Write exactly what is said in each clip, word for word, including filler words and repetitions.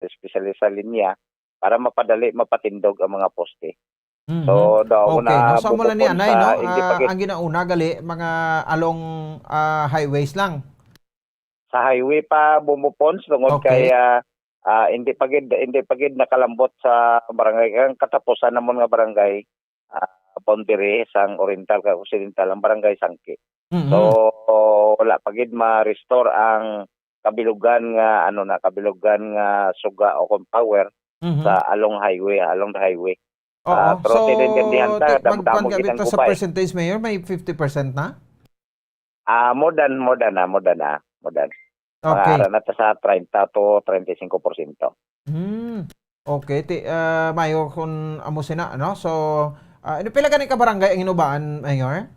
especially sa linya, para mapadali mapatindog ang mga poste. Mhm. So, daw ako Okay, no? na So, amo lang ni bubukon anay, sa no? hindi Ah, pagit- ang ginauna gali, mga along, ah, highways lang. Sa highway pa, Bombo Pons, tungod Okay. kay, ah, ah, hindi pa gid, hindi pa gid nakalambot sa barangay. Ang katapusan namon nga barangay, ah, boundary sang Oriental kag Occidental, ang barangay Sangki. Mhm. So, wala pa gid ma-restore ang kabilugan nga, ano na, kabilugan nga suga o kung power Mhm. sa along highway, along the highway. Oo. Ah, pero So, tinintindihan ta, ti-, magkuan damdamo ka gid ang bitaw sa kupay. percentage, Mayor, may fifty percent na? Ah, more than, more than, ah, more than, ah, more than. Mga Okay. ara na ta sa treinta to treinta y cinco porsyento. Hmm. Okay, ti-, ah, Mayor, kung amo sina, ano? So, ah, ano, pila gani ka barangay ang Hinubaan, Mayor?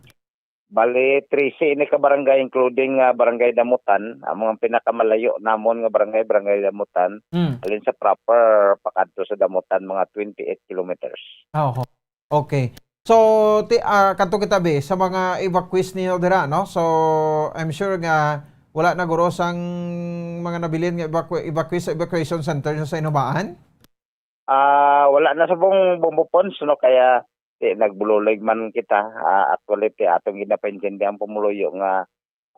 Bali, trese ini ka barangay, including, ah, Barangay Damutan. Amo ang pinakamalayo namon nga barangay, Barangay Damutan. Hmm. Halin sa proper, pakadto sa Damutan, mga twenty-eight kilometers. Oho. Okay. So, ti-, ah, kadto kita, be, sa mga evacuees ninyo dira, no? So, I'm sure nga wala na guro sang mga nabilin nga evacu-, evacuees sa evacuation center sa Hinubaan? Ah, wala na subong, Bombo Pons, no? Kaya, ti, nagbulolig man kita. Ah, actually, ti, atong ginapaintindi ang pumuluyo nga,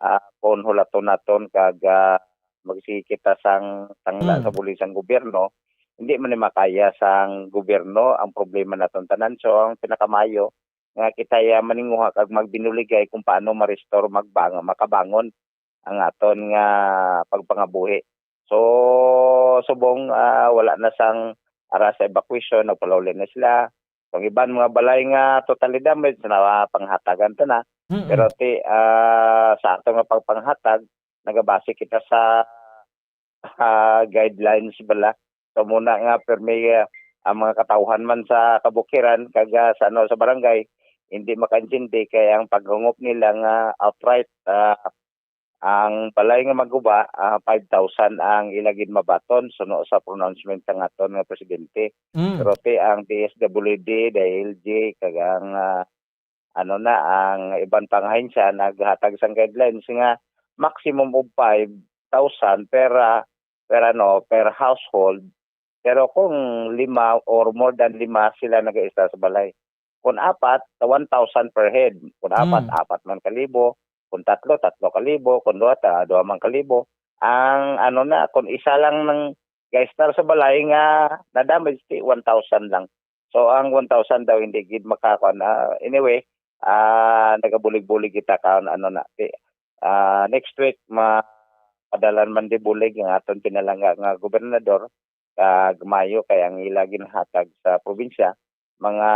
ah, kung hulaton naton kag, ah, magsige kita sang tangla Mm. sa bulig sang gobyerno, hindi man ni makaya sang gobyerno ang problema naton tanan. So, ang pinakamayo nga kita ya maninguha kag magbinuligay kung paano ma-restore, magbang-, makabangon ang aton nga pagpangabuhi. So, subong, ah, wala na sang ara sa evacuation, nagpalauli na sila. Ang iban mga balay nga totally damage, napanghatagan ta na. Mm-mm. Pero ti, ah, sa ato nga pagpanghatag, nagabase kita sa, ah, guidelines bala. So, muna nga, permi, ah, ang mga katawhan man sa kabukiran, kag, ah, sa, ano, sa barangay, hindi makaintindi kay ang paghungop nila nga outright, ah, ang balay nga maguba, ah, five thousand ang ila ginmabaton suno sa pronouncement sang aton nga presidente. Mm. Pero ti ang D S W D, D I L G, kag ang, ah, ano na, ang iban pang ahensya naghatag sang guidelines nga maximum of five thousand per, ah, per, ano, per household. Pero kung lima or more than lima sila nag-iistar sa balay, kung apat, one thousand per head. Kung apat, Mm. apat man ka libo. Kung tatlo, tatlo ka libo. Kung duha, ta-, duha man ka libo. Ang ano na, kung isa lang nang ga-istar sa balay nga na-damage, ti one thousand lang. So, ang one thousand daw hindi gid makakuan. Ah, anyway, ah, nagabulig-bulig kita karon, ano na, ti, ah, next week, ma-, padalan man di bulig ang aton pinalangga nga gobernador, kag maayo kay ang ila ginhatag sa probinsya, mga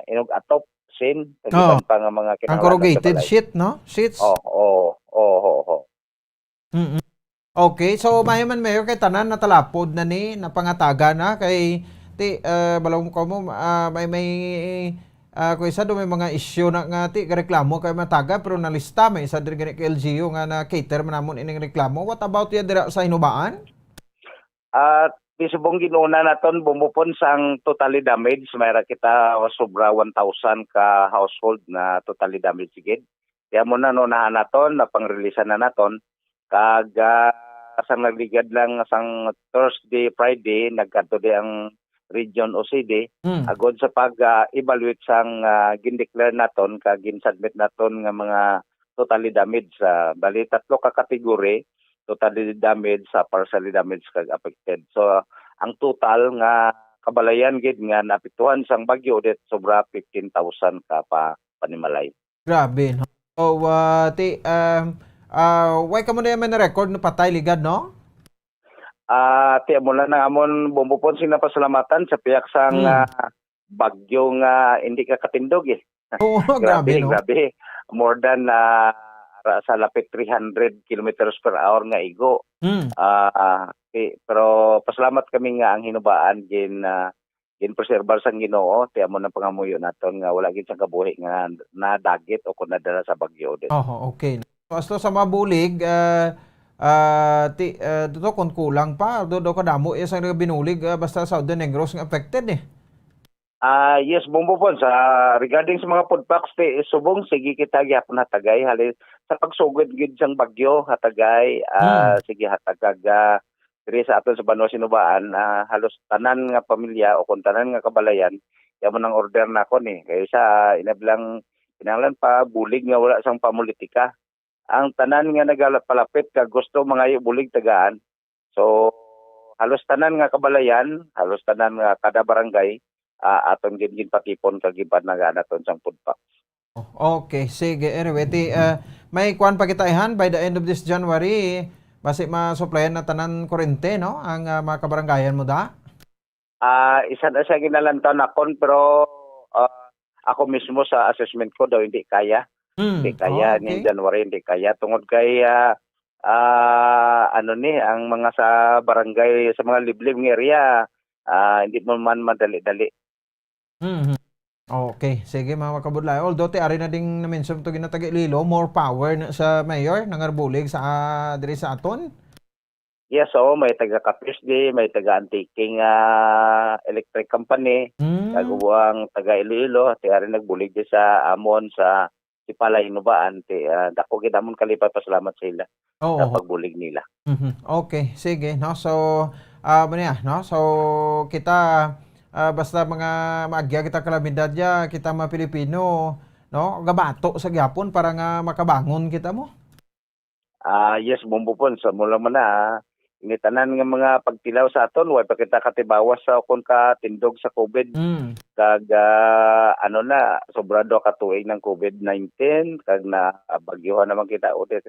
inug-atop, sin, kag Oh. iban pa nga mga Ang kinahanglan sa corrugated balay. sheet, no? Sheets? Oh, oh, oh, oh, oh. Mm-mm. Okay, so maayo man, Mayor, kay tanan natalapod na ni, napangatagan na kay ti, ah, balaw mo kamo, ah, may, may, ah, kung isa do may mga issue na nga ti gareklamo kay mataga, pero nalista may isa diri gani ka L G U nga na-cater man namon ining reklamo. What about ya dira sa Hinubaan? At di subong ginuna naton, Bombo Pons, ang totally damage, may ra kita sobra one thousand ka household na totally damage gid. Kaya mo na, no, nahan naton, napang-releasean na naton. Kag, ah, sang nagligad lang sang Thursday, Friday, nagkadto di ang Region O C D, Hmm. agod sa pag, ah, evaluate sang, ah, gindeclare naton kag ginsubmit naton nga mga totally damaged. Ah, bali, tatlo ka category, totally damaged, sa partially damaged, kag affected. So, ang total nga kabalayan gid nga naapektuhan sang Bagyo Odette, sobra fifteen thousand ka pa panimalay. Grabe, no? So, ah, ti, um, ah, why kamo na man record na patay ligad, no? Ah, ti, amo lang ang amon, Bombo Pons, nga pasalamatan sa pihak sang, Hmm. ah, bagyo nga hindi ka katindog, eh. Oo, Grabe, grabe, no? grabe. More than, ah, ra-, sa lapit three hundred kilometers per hour nga igo. Hmm. Ah, ah, ti, pero pasalamat kami nga ang Hinubaan gin, ah, ginpreserbar sang Ginoo, ti amo nang pangamuyo naton nga wala gid sang kabuhi nga nadagit o kon nadala sa bagyo din. Oho, okay. So, hasta sa mabulig, ah, ah, ti, ah, dito, kung kulang pa, do, do kadamo iya sang nagabinulig, ah, basta Southern Negros nga affected, eh. Ah, yes, Bombo Pons, ah, regarding sa mga food packs, ti, subong, sige kita gihapon hatagay, halin sa pagsugod gid sang bagyo, hatagay, ah, Hmm. sige hatag kag, ah, diri sa aton sa Banwa Sinubaan, ah, halos tanan nga pamilya o kung tanan nga kabalayan, iya mo nang order na ako ni. Kay sa ina bilang kinahanglan pa bulig nga wala sang pamulitika. Ang tanan nga nagapalapit kag gusto mangayo bulig tagaan. So, halos tanan nga kabalayan, halos tanan nga kada barangay, ah, aton gid ginpatipon kag ginpanagaan naton sang food packs. Oh, okay, sige. Anyway, ti, ah, may kuwan pa kita ihan by the end of this January, basi masuplayan na tanan kurente, no? Ang, ah, mga kabarangayan mo da? Ah, isa na siya ginalantaw nakon, pero, ah, ako mismo sa assessment ko daw hindi kaya. Hmm, Hindi kaya oh, ni okay. January, hindi kaya. Tungod kay, ah, ah, ano ni, ang mga sa barangay, sa mga liblib nga area, ah, hindi mo man madali-dali. Mhm. Okay, sige, mga kabudlay. Although ti ari na ding na-mention to ginatag Iloilo, more power na sa mayor, nangarbulig sa, ah, diri sa aton. Yes, oo, may taga Capiz di, may taga Antique nga electric company, Mm. kag ang taga Iloilo, ti ari nagbulig di sa amon sa Sipala Hinubaan, ti, ah, dako gid amon kalipay pasalamat sa ila Oo. sa pagbulig nila. Mhm. Okay, sige, no? So, ah, mo niya, no? So, kita, ah, basta mga maagya kita kalamidad ya, kita mga Pilipino, no? Gabato sa gyapon para nga makabangon kita mo. Ah, yes, Bombo Pons, sa mula man na, ah, ini tanan nga mga pagtilaw sa aton, way pa kita katibawas sa ukon ka tindog sa COVID. Mm. Kag, ah, ano na, sobra do ka tuig ng COVID nineteen, kag na, ah, bagyuhan naman kita. O, di-,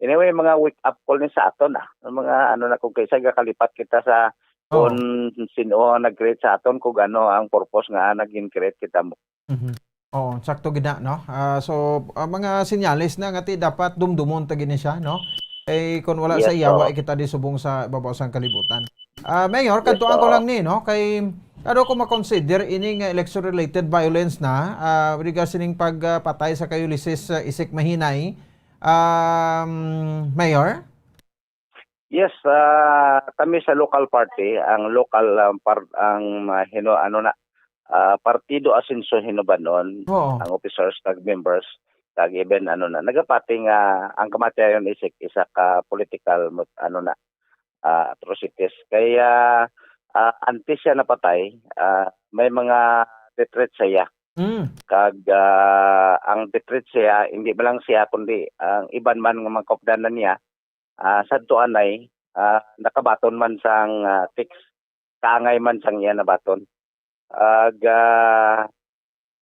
anyway, mga wake up call ni sa aton, ah. Ang mga, ano na, kung kaysa gakalipat kita sa Oh. kung sino ang nag-create sa aton, kung ano ang purpose nga naging create kita mo. Mhm. Oo, sakto gid na, no? Ah, so, ah, mga senyales na nga ti dapat dumdumon ta gini siya, no? Eh, kung wala sa Yes, iyawa, oo. eh, kita di subong sa babaw sang kalibutan. Ah, Mayor, Yes, kantuan ko oo. lang ni, no? Kay, ano ko makonsider ini nga election-related violence na, ah, regards sining pag, ah, patay sa kay Ulysses, ah, Isik Mahinay, um, Mayor? Yes, ah, kami sa local party, ang local, ah, par-, ang, ah, hino-, ano na, ah, Partido Asenso Hinubanon, Oo. ang officers, kag members, kag even, ano na, nagapati nga ang kamatayon is isa ka political, mo-, ano na, ah, atrocities. Kaya, ah, antes siya napatay, ah, may mga death threats siya. Mm. Kag, ah, ang death threats siya, hindi ba lang siya, kundi ang iban man nga mga kaupdanan niya, ah, sadto anay, ah, nakabaton man sang, ah, text, kaangay man sang iya nabaton. Ag, ah,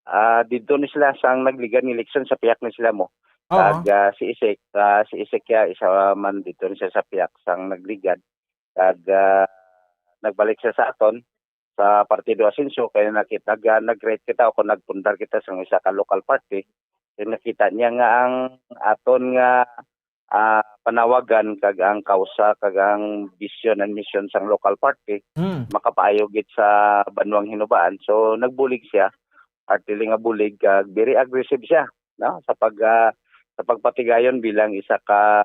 ah, didto ni sila sang nagligad nga eleksyon sa pihak ni sila mo. Oo. Kag, ah, si Isik, ah, si Isik ya, isa man didto ni siya sa pihak sang nagligad. Kag, ah, nagbalik siya sa aton, sa Partido Asenso, kay nakita, nag-, nag-create kita o kung nagpundar kita sang isa ka local party, kay nakita niya nga ang aton nga, ah, panawagan kag ang kausa kag ang vision and mission sang local party Mm. makapaayo gid sa banwang Hinubaan. So, nagbulig siya, heartily nga bulig, kag very aggressive siya, no, sa pag, ah, sa pagpatigayon bilang isa ka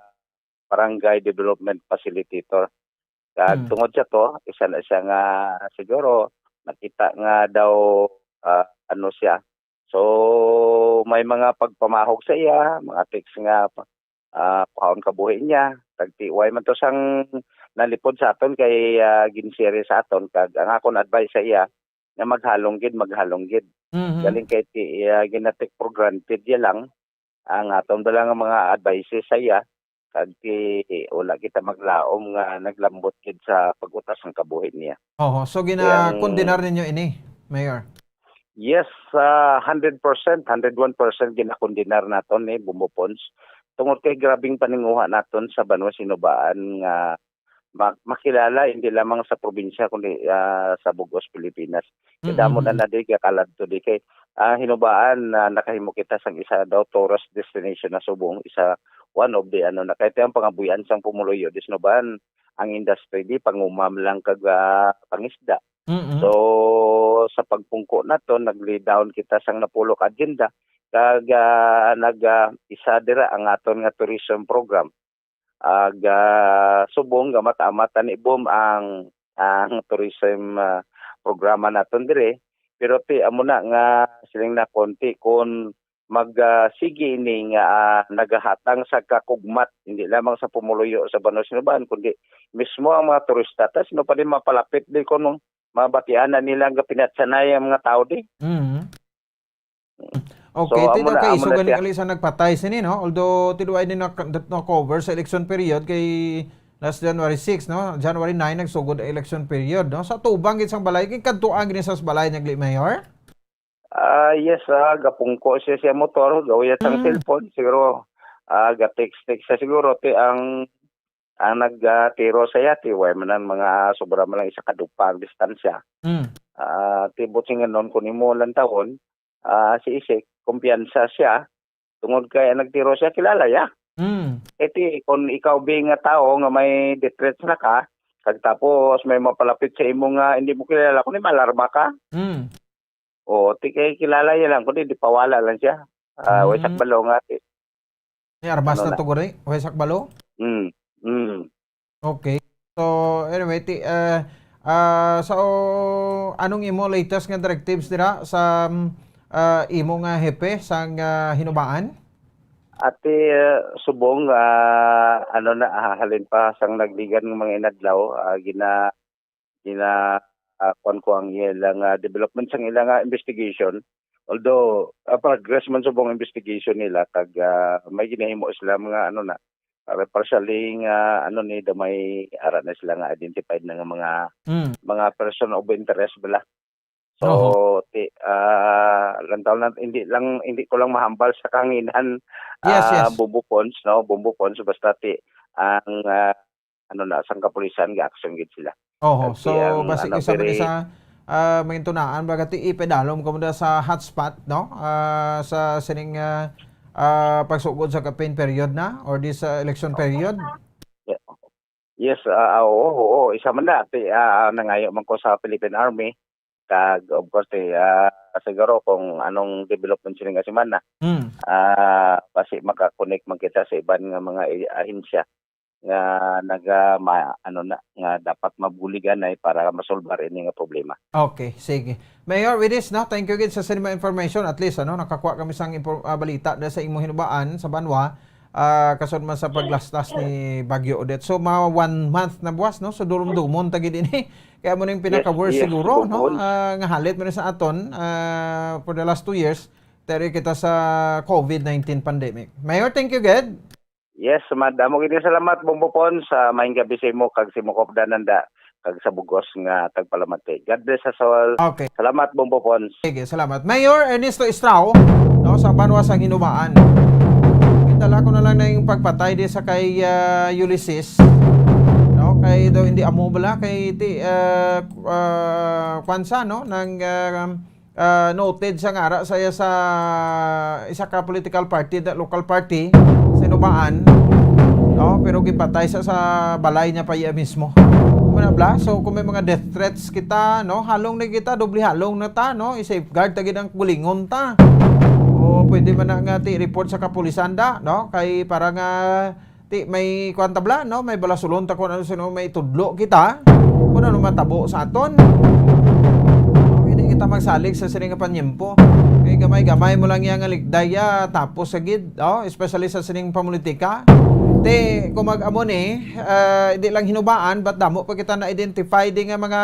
barangay development facilitator. Kag Mm. tungod sa to, isa na siya nga siguro nakita nga daw, ah, ano siya. So, may mga pagpamahog sa iya, mga text nga, ah, kuhaon kabuhi niya. Tag-T Y man to sang nalipod sa aton kay, ah, ginsiri sa aton. Kag ang akon advice sa iya, nga maghalong gid, maghalong gid. Mhm. Galing kay ti-, ah, ginatik for granted ya lang ang aton bala nga mga advices sa iya, kag ti-, wala kita maglaom nga naglambot gid sa pag-utas sang kabuhi niya. Oho. So, Kaya ang ginakondenar ninyo ini, Mayor? Yes, ah, hundred percent, hundred one percent ginakondenar naton ni Bombo Pons. Tungod kay grabing paninguha naton sa banwa Sinubaan nga ma-, makilala hindi lamang sa probinsya kundi, ah, sa bug-os Pilipinas. Kay Mm, damo na mm. na di kakaladto di kay, ah, Hinubaan na nakahimo kita sang isa daw tourist destination na subong isa one of the ano na kay ang pangabuhian sang pumuluyo di Sinubaan ang industry di pangumam lang kag, ah, pangisda. Mm. So, sa pagpungko nato, nag-lay down kita sang napulo ka agenda. Kag, ah, nag, ah, isa dira ang aton nga tourism program. Ag, ah, subong nga mata-mata ni boom ang, ang tourism, ah, programa naton diri. Pero ti, amo na nga siling na konti kun mag, ah, sige ini nga, ah, nagahatag sa kakugmat, hindi lamang sa pumuluyo sa Banwa sa Hinobaan, kundi mismo ang mga turista. Tas sino pa din mapalapit di kuno mabatian na nila nga pinatsanay ang mga tao di. Mm. Okay, so, ti amo daw na, kay amo iso na gani siya. Kali sa nagpatay sini, no? Although, ti daw ay din na, na cover sa election period kay last January six, no? January nine, nagsugod ang election period, no? Sa tubang gid sang balay, kay kadtuan gid sa balay nagli, Mayor? Ah, yes, ah, gapungko siya sa motor, gawi sang Mm. cellphone, siguro, ah, ga-text-text siya siguro, ti ang, ang nagtiro sa iya, ti way man ang mga sobra man lang isa ka dupa ang distansya. Mm. Ah, ti buot silingon, kung imo lantawon, ah, si Isik, kumpiyansa siya, tungod kay ang nagtiro siya, kilala ya. Mm. Eh, ti, kung ikaw, bi, nga tao nga may death threats na ka, kag tapos may mapalapit sa imo nga hindi mo kilala, kung maalarma ka, Mm. O, ti kay kilala niya lang, kundi di pawala lang siya. Ah, way Mm. sakbalo nga, ti. May armas Ano na na? to, guri? Way sakbalo? Mm, mm. Okay. So, anyway, ti, ah, ah, so, anong imo latest nga directives dira sa, mm, ah, imo nga hepe sang, ah, Hinobaan? Ati, ah, subong, ah, ano na, ah, halin pa sang nagligikan nga mga inadlaw, ah, gina-, gina-, ah, kuwan ko ang ilang, ah, development sang ilang, ah, investigation. Although, ah, progress man subong investigation nila, kag, ah, may ginahimo sila mga ano na, ah, partially nga ano ni, da may ara na sila nga identified na nga mga, Mm. mga person of interest bala. So, Oho. ti, ah, lantaw lang, hindi lang, hindi ko lang mahambal sa kahanginan, Yes, ah, yes. Bombo Pons, no? Bombo Pons, basta ti, ang, ah, ano na, sang kapulisan, ga-action gid sila. Oho. Kag So, ti ang, basi ano, isa man very sa, ah, mga tunaan, baga ti ipadalom ka mo na sa hotspot, no? Ah, sa sining, ah, ah, pagsugod sa campaign period na or di sa election period? Yeah. Yes, ah, ah, oo, oo. Isa man na, ti, ah, ah, nangayo man ko sa Philippine Army. Kag, of course, ti, ah, siguro kung anong development sini nga semana, Mm. ah, basi maka-connect man kita sa iban nga mga i-, ahensya nga naga-, ma-, ano na, nga dapat mabuligan ay para masolbar ini nga problema. Okay, sige. Mayor Winis, no, thank you gid sa sini nga information. At least, ano, nakakuha kami sang info-, ah, balita na sa imong Hinobaan sa banwa, ah, kasod man sa paglastas ni Bagyo Odette. So, mga one month na buwas, no? So, durumdumon ta gid ini. Kaya mo ning Yes, pinaka-worst yes, siguro, no? Bubon. Ah, nga halit mo na sa aton, ah, for the last two years, teri kita sa covid nineteen pandemic. Mayor, thank you gid. Yes, madamo gid nga salamat, Bombo Pons, sa maayong gabi sa imo kag sa imo kaupdanan da, kag sa bugos nga tagpalamati. God bless us all. Okay. Salamat, Bombo Pons. Sige, salamat. Mayor Ernesto Estrao, no, sa banwa sang Hinobaan. Kita lang ko na lang na yung pagpatay di sa kay, ah, Ulysses. No, kay daw hindi amo bala, kay ti, ah, ah, kwan sa, no, nang, ah, ah, noted sa ngara sa iya sa isa ka political party, the local party, sa Hinobaan, no? Pero gipatay sa, sa balay niya pa iya mismo. Muna bla, so kung may mga death threats kita, no? Halong na kita, doble halong na ta, no? I-safeguard ta gid ang kulingon ta. O pwede man na nga ti report sa kapulisan da, no? Kay para nga ti may kuwan ta bala, no? May balasulon ta kung ano sino may tudlo kita. Kung ano matabo sa aton. Hindi kita magsalig sa sining nga panyempo. Kay gamay-gamay mo lang iya nga ligday, ah, tapos sa gid, oh, especially sa sining pamulitika. Ti, kung mag-amo ni, ah, hindi lang Hinobaan, but damo pa kita na-identify di nga mga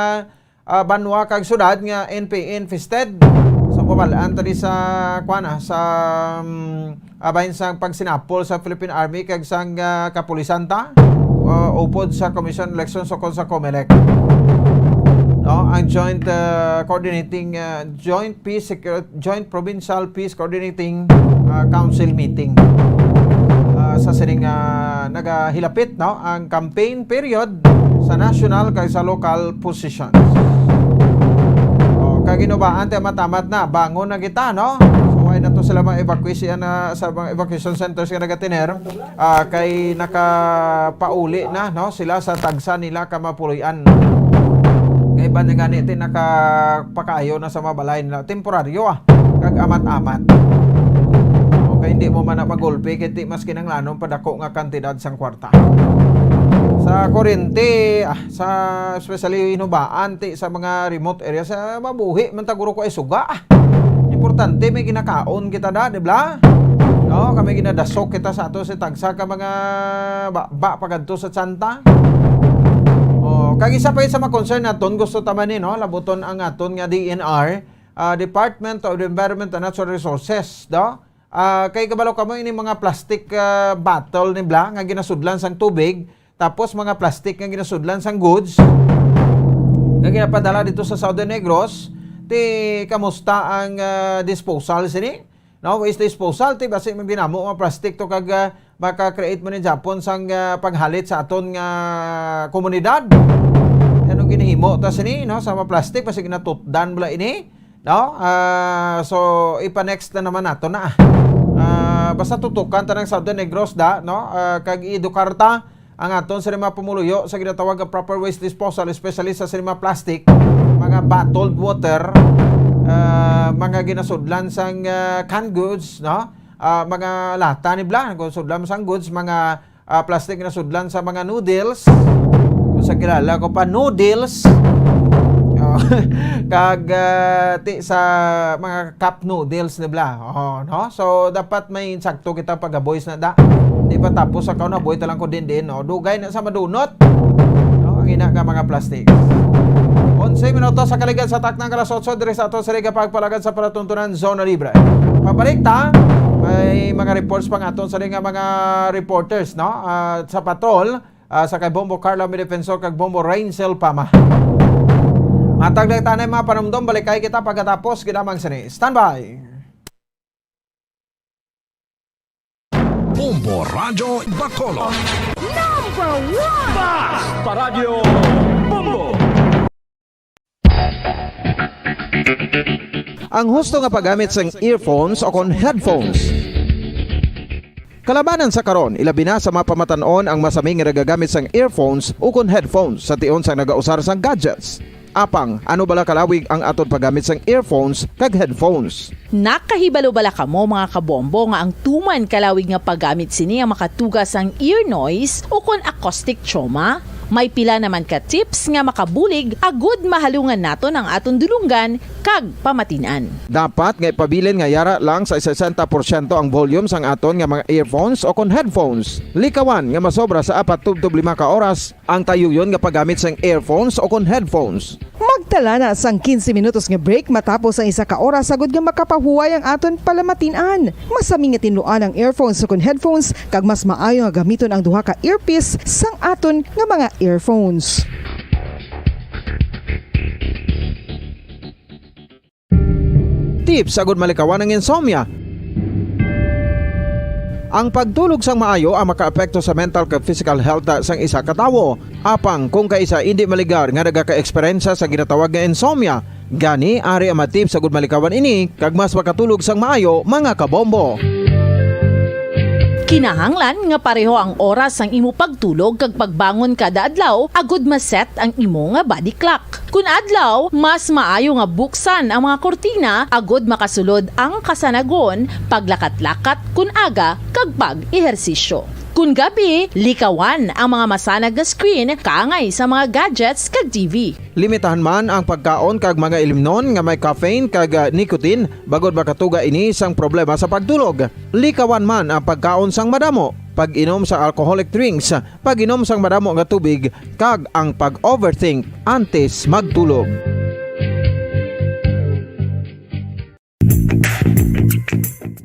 ah, banwa kag syudad nga N P N vested. So, pabalaan ta di sa, kuwan, ah, sa, um, ah, bahin sang pagsinapol sa Philippine Army kag sang, ah, kapulisan ta, ah, upod sa Commission on Elections o kon sa COMELEC. No, ang joint, ah, coordinating, ah, joint peace secur-, joint provincial peace coordinating, ah, council meeting. Ah, sa sining, ah, nagahilapit, no, ang campaign period sa national kag sa local positions. O, kag Hinobaan, ti amat-amat na, bangon na kita, no? So, why na to sila ma-evacuate siya na sa mga evacuation centers nga nagatiner, ah, kay nakapauli na, no, sila sa tagsa nila ka mapuloy-an. Kay ba na gani, ti nakapakayo na sa mga balay nila. Temporaryo, ah. Kag amat-amat. Okay, hindi mo man na magulpi, kay ti mas kinanglanon pa dako nga kantidad sang kwarta. Sa kuryente, ah, sa especially Hinobaan, ti sa mga remote areas, ah, mabuhi man ta guro ko ay suga, ah. Importante Importante may ginakaon kita da, di ba? No, kami ginadasok kita sa ato sa tagsa ka mga ba, ba pagadto sa tsanta. Oh, kag isa pa sa mga concern naton, gusto ta man ni, no, labuton ang aton nga D N R, ah, Department of the Environment and Natural Resources, no? Ah, kay kabalo kamo ini mga plastic, ah, bottle ni bla nga ginasudlan sang tubig, tapos mga plastic nga ginasudlan sang goods nga ginapadala dito sa Southern Negros, ti kamusta ang, ah, disposal sini? No, waste disposal, ti basi man dinamo mga plastic to kag, ah, maka-create mo ni Japon sang, ah, paghalit sa aton nga komunidad. Anong ginahimo ta sini, no, sa mga plastic, basi ginatutdan bala ini? No? Ah, so, ipa-next na naman nato na. Ah, basta tutukan ta ng Southern Negros da, no? Ah, kag i-edukar ta ang aton sa mga pumuluyo sa ginatawag nga proper waste disposal, especially sa, sa mga plastic, mga bottled water, ah, mga ginasudlan sang, ah, canned goods, no? Ah, mga lata ni bla, ginasudlan sang goods, mga ah, plastic nga sudlan sa mga noodles. Kung sa kilala ko pa, noodles. Oh, kag, ah, ti sa mga cup noodles ni bla. Oh, no? So, dapat may sakto kita pagaboys na da. Di pa tapos sa kaon, aboy ta lang ko din din, no? Dugay na sa madunot. No? Ang ina nga mga plastic. Onse minutos sa kaligan sa taknang alas otso, diri sa ato sa Riga pagpalagad sa palatuntunan Zona Libre. Pabalik ta, may mga reports pa nga aton sa nga mga reporters, no? Ah, sa patrol, ah, sa kay Bombo Carlo Midefensor kag Bombo Rainsel Pama. Matag na tanay mga panumdom, balik kay kita pagkatapos ginamang sini. Standby! Bombo Radyo Bacolod. Number one! Bas! Paradyo Bombo! Ang husto nga paggamit sang earphones o kon headphones. Kalabanan sa karon, ilabi na sa mga pamatan-on ang masami nga nagagamit sang earphones o kon headphones sa tion sang nagausar sang gadgets. Apang, ano bala kalawig ang aton paggamit sang earphones kag headphones? Nakahibalo bala kamo, mga kabombo, nga ang tuman kalawig nga paggamit sini ang makatuga sang ear noise o kon acoustic trauma? May pila naman ka tips nga makabulig agud mahalungan naton ang aton dulonggan kag pamatin-an. Dapat nga ipabilin nga yara lang sa sesenta porsyento ang volume sang aton nga mga earphones o kon headphones. Likawan nga masobra sa apat tubtob lima ka oras ang tayuyon nga paggamit sang earphones o kon headphones. Magtala na sang quince minutos nga break matapos ang isa ka oras, agud nga makapahuway ang aton palamatin-an. Masami nga tinluan ang earphones o kon headphones, kag mas maayo nga gamiton ang duha ka earpiece sang aton nga mga earphones. Tips agud malikawan ang insomnia. Ang pagtulog sang maayo ang makaapekto sa mental kag physical health sang isa ka tawo. Apang kung kaisa indi maligar nga nagaka-eksperyensya sa ginatawag nga insomnia, gani ari ang mga tips agud malikawan ini kag mas makatulog sang maayo, mga kabombo. Kinahanglan nga pareho ang oras sang imo pagtulog kag pagbangon kada adlaw agud ma-set ang imo nga body clock. Kun adlaw, mas maayo nga buksan ang mga kurtina agud makasulod ang kasanagon, paglakat-lakat kun aga, kag pag-ehersisyo. Kun gabi, likawan ang mga masanag nga screen kaangay sa mga gadgets kag T V. Limitahan man ang pagkaon kag mga ilimnon nga may caffeine kag, ah, nicotine, bangod makatuga ini sang problema sa pagtulog. Likawan man ang pagkaon sang madamo, pag-inom sa alcoholic drinks, pag-inom sang madamo nga tubig, kag ang pag-overthink antes magtulog.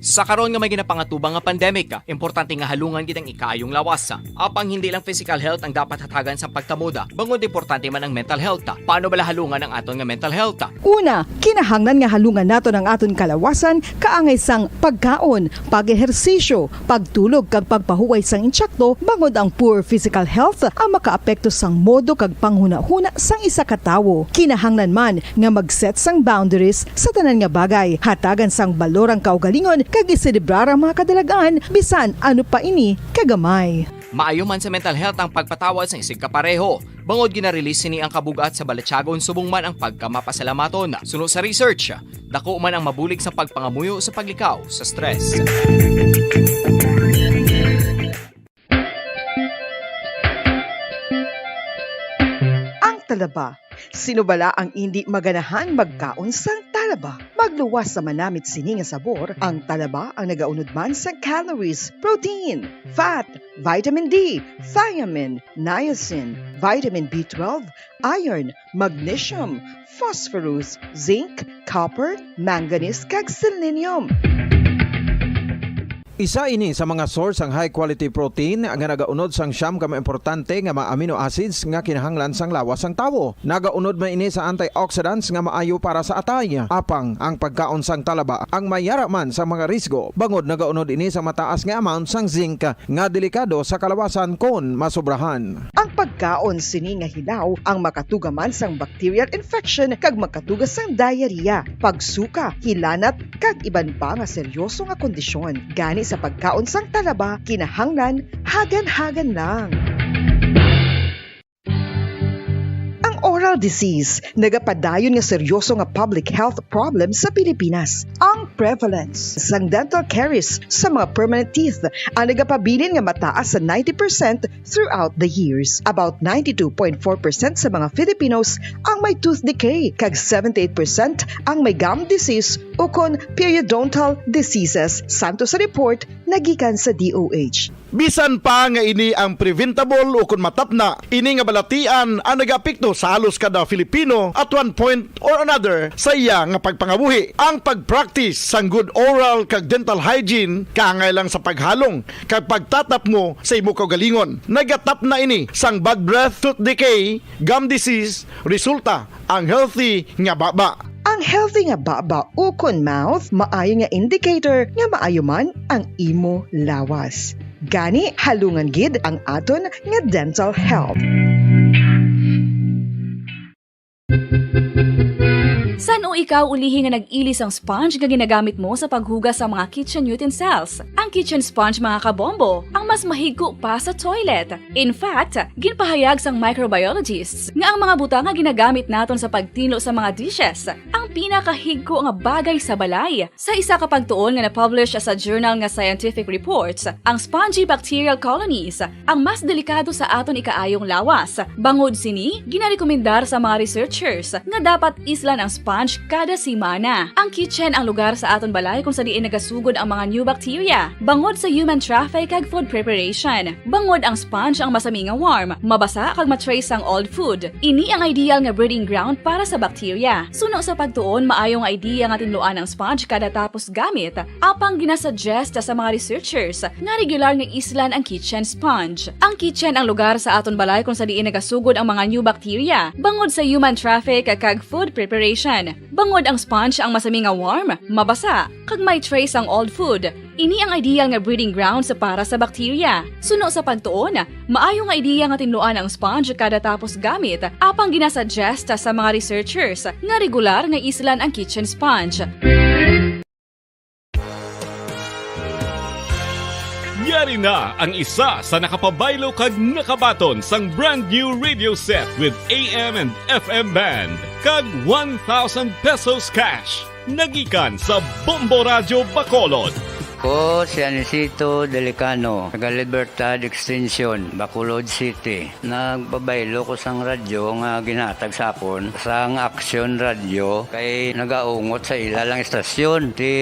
Sa karon nga may ginapangatubang nga pandemic, importante nga halungan gid ang ikaayong lawas. Apang hindi lang physical health ang dapat hatagan sa pagtamod, bangod importante man ang mental health. Paano bala halungan ang aton nga mental health? Una, kinahanglan nga halungan naton ang aton kalawasan kaangay sang pagkaon, pag-ehersisyo, pagtulog kag pagpahuway sang insakto, bangod ang poor physical health ang makaapekto sang modo kag panghunahuna sang isa ka tawo. Kinahanglan man nga mag-set sang boundaries sa tanan nga bagay, hatagan sang balor ang kaugalingon kag iselebrar ang mga kadalag-an, bisan ano pa ini kagamay. Maayo man sa mental health ang pagpatawad sang isigkapareho, bangod gina-release sini ang kabug-at sa balatyagon subong man ang pagkamapasalamaton. Suno sa research, dako man ang mabulig sa pagpangamuyo sa paglikaw sa stress. Ang talaba. Sino bala ang indi maganahan magkaon sang talaba? Pagluwas sa manamit sini nga sabor, ang talaba ang nagaunod man sang calories, protein, fat, vitamin D, thiamine, niacin, vitamin B twelve, iron, magnesium, phosphorus, zinc, copper, manganese, kag selenium. Isa ini sa mga source sang high quality protein nga nagaunod sang siyam ka mga importante nga mga amino acids nga kinahanglan sang lawas sang tawo. Nagaunod man ini sa antioxidants nga maayo para sa atay. Apang ang pagkaon sang talaba ang may yara man sa mga risgo, bangod nagaunod ini sa mataas nga amount sang zinc nga delikado sa kalawasan kon masobrahan. Ang pagkaon sini nga hilaw ang makatuga man sang bacterial infection kag makatuga sang diarrhea, pagsuka, hilanat, kag iban pa nga seryoso nga kondisyon. Gani sa pagkaon sang talaba, kinahanglan hagan-hagan lang. Ang oral disease nagapadayon nga seryoso nga public health problem sa Pilipinas. Ang prevalence sang dental caries sa mga permanent teeth ang nagapabilin nga mataas sa ninety percent throughout the years. About ninety-two point four percent sa mga Filipinos ang may tooth decay, kag seventy-eight percent ang may gum disease ukon periodontal diseases, santo sa report nga gikan sa D O H. Bisan pa nga ini ang preventable ukon matapna, ini nga balatian ang nagaapekto sa halos kada Filipino at one point or another sa iya nga pagpangabuhi. Ang pag-practice sang good oral kag dental hygiene kaangay lang sa paghalong kag pagtatapmo sa imo kaugalingon. Nagatapna ini sang bad breath, tooth decay, gum disease, resulta ang healthy nga baba. Ang healthy nga baba ukon mouth maayo nga indicator nga maayo man ang imo lawas. Gani, halungan gid ang aton nga dental health. San-o ikaw ulihi nga nag-ili sang sponge nga ginagamit mo sa paghugas sa mga kitchen utensils? Ang kitchen sponge, mga kabombo, ang mas mahigko pa sa toilet. In fact, ginpahayag sang microbiologists nga ang mga butang nga ginagamit naton sa pagtinlo sa mga dishes ang pinakahigko nga bagay sa balay. Sa isa ka pagtuon nga na-publish sa journal nga Scientific Reports, ang spongy bacterial colonies ang mas delikado sa aton ikaayong lawas. Bangod sini, ginarekomendar sa mga researchers nga dapat islan ang sponge kada semana. Ang kitchen ang lugar sa aton balay kung sa diin nagasugod ang mga new bacteria, bangod sa human traffic kag food preparation. Bangod ang sponge ang masami nga warm, mabasa kag ma-trace sang old food. Ini ang ideal nga breeding ground para sa bacteria. Suno sa pagtuon, maayo nga idea nga tinluan ang sponge kada tapos gamit, apang ginasuggest sa mga researchers nga regular nga islan ang kitchen sponge. Ang kitchen ang lugar sa aton balay kung sa diin nagasugod ang mga new bacteria, bangod sa human traffic kag food preparation. Bangod ang sponge ang masami nga warm, mabasa, kag may trace ang old food, ini ang ideal nga breeding grounds para sa bacteria. Suno sa pagtuon, maayo nga idea nga tinluan ang sponge kada tapos gamit, apang ginasuggest sa mga researchers nga regular nga islan ang kitchen sponge. Yari na ang isa sa nakapabaylo kag nakabaton sang brand new radio set with A M and F M band kag one thousand pesos cash. Nagikan sa Bombo Radyo Bacolod. Ko si Anisito Delicano, taga Libertad Extension, Bacolod City. Nagpabaylo ko sang radyo nga ginhatag sa akon sang Action Radio kay nagaungot sa ila lang istasyon. Ti,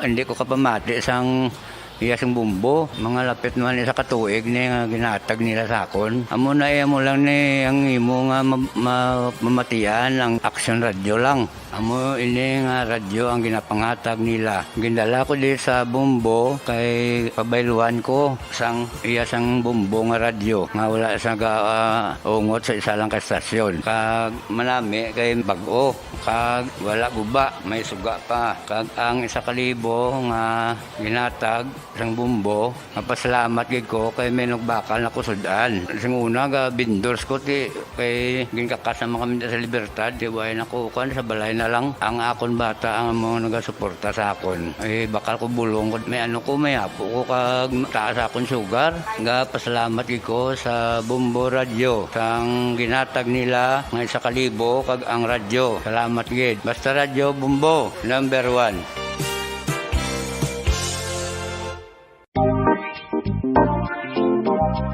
hindi ko kapamati sang iya sing bombo. Mga lapit man isa ka tuig ni nga ginhatag nila sa akon. Amo na, eh, amo lang ni ang imo nga ma-, ma-, mamatian ang Action Radio lang. Amo ini nga radyo ang ginapanghatag nila. Gindala ko di sa bombo kay pabayluan ko sang iya sang bombo nga radyo nga wala sa ga-, ah, ungot sa isa lang ka estasyon. Kag manami kay bag-o, kag wala guba, may suga pa. Kag ang isa ka libo nga ginhatag sang bombo, mapasalamat gid ko kay may nagbakal na ko sud-an. Sing una, ga vendors ko, ti, kay ginkakas naman kami sa Libertad, ti, way na ko, kuan, sa balay na lang. Ang akon bata ang amo nagasuporta sa akon. Eh, bakal ko bulong ko, may ano ko, may apo ko, kag taas akon sugar. Ga pasalamat gid ko sa Bombo Radio, sang ginhatag nila nga isa ka libo, kag ang radyo. Salamat gid. Basta Radyo Bombo, number one.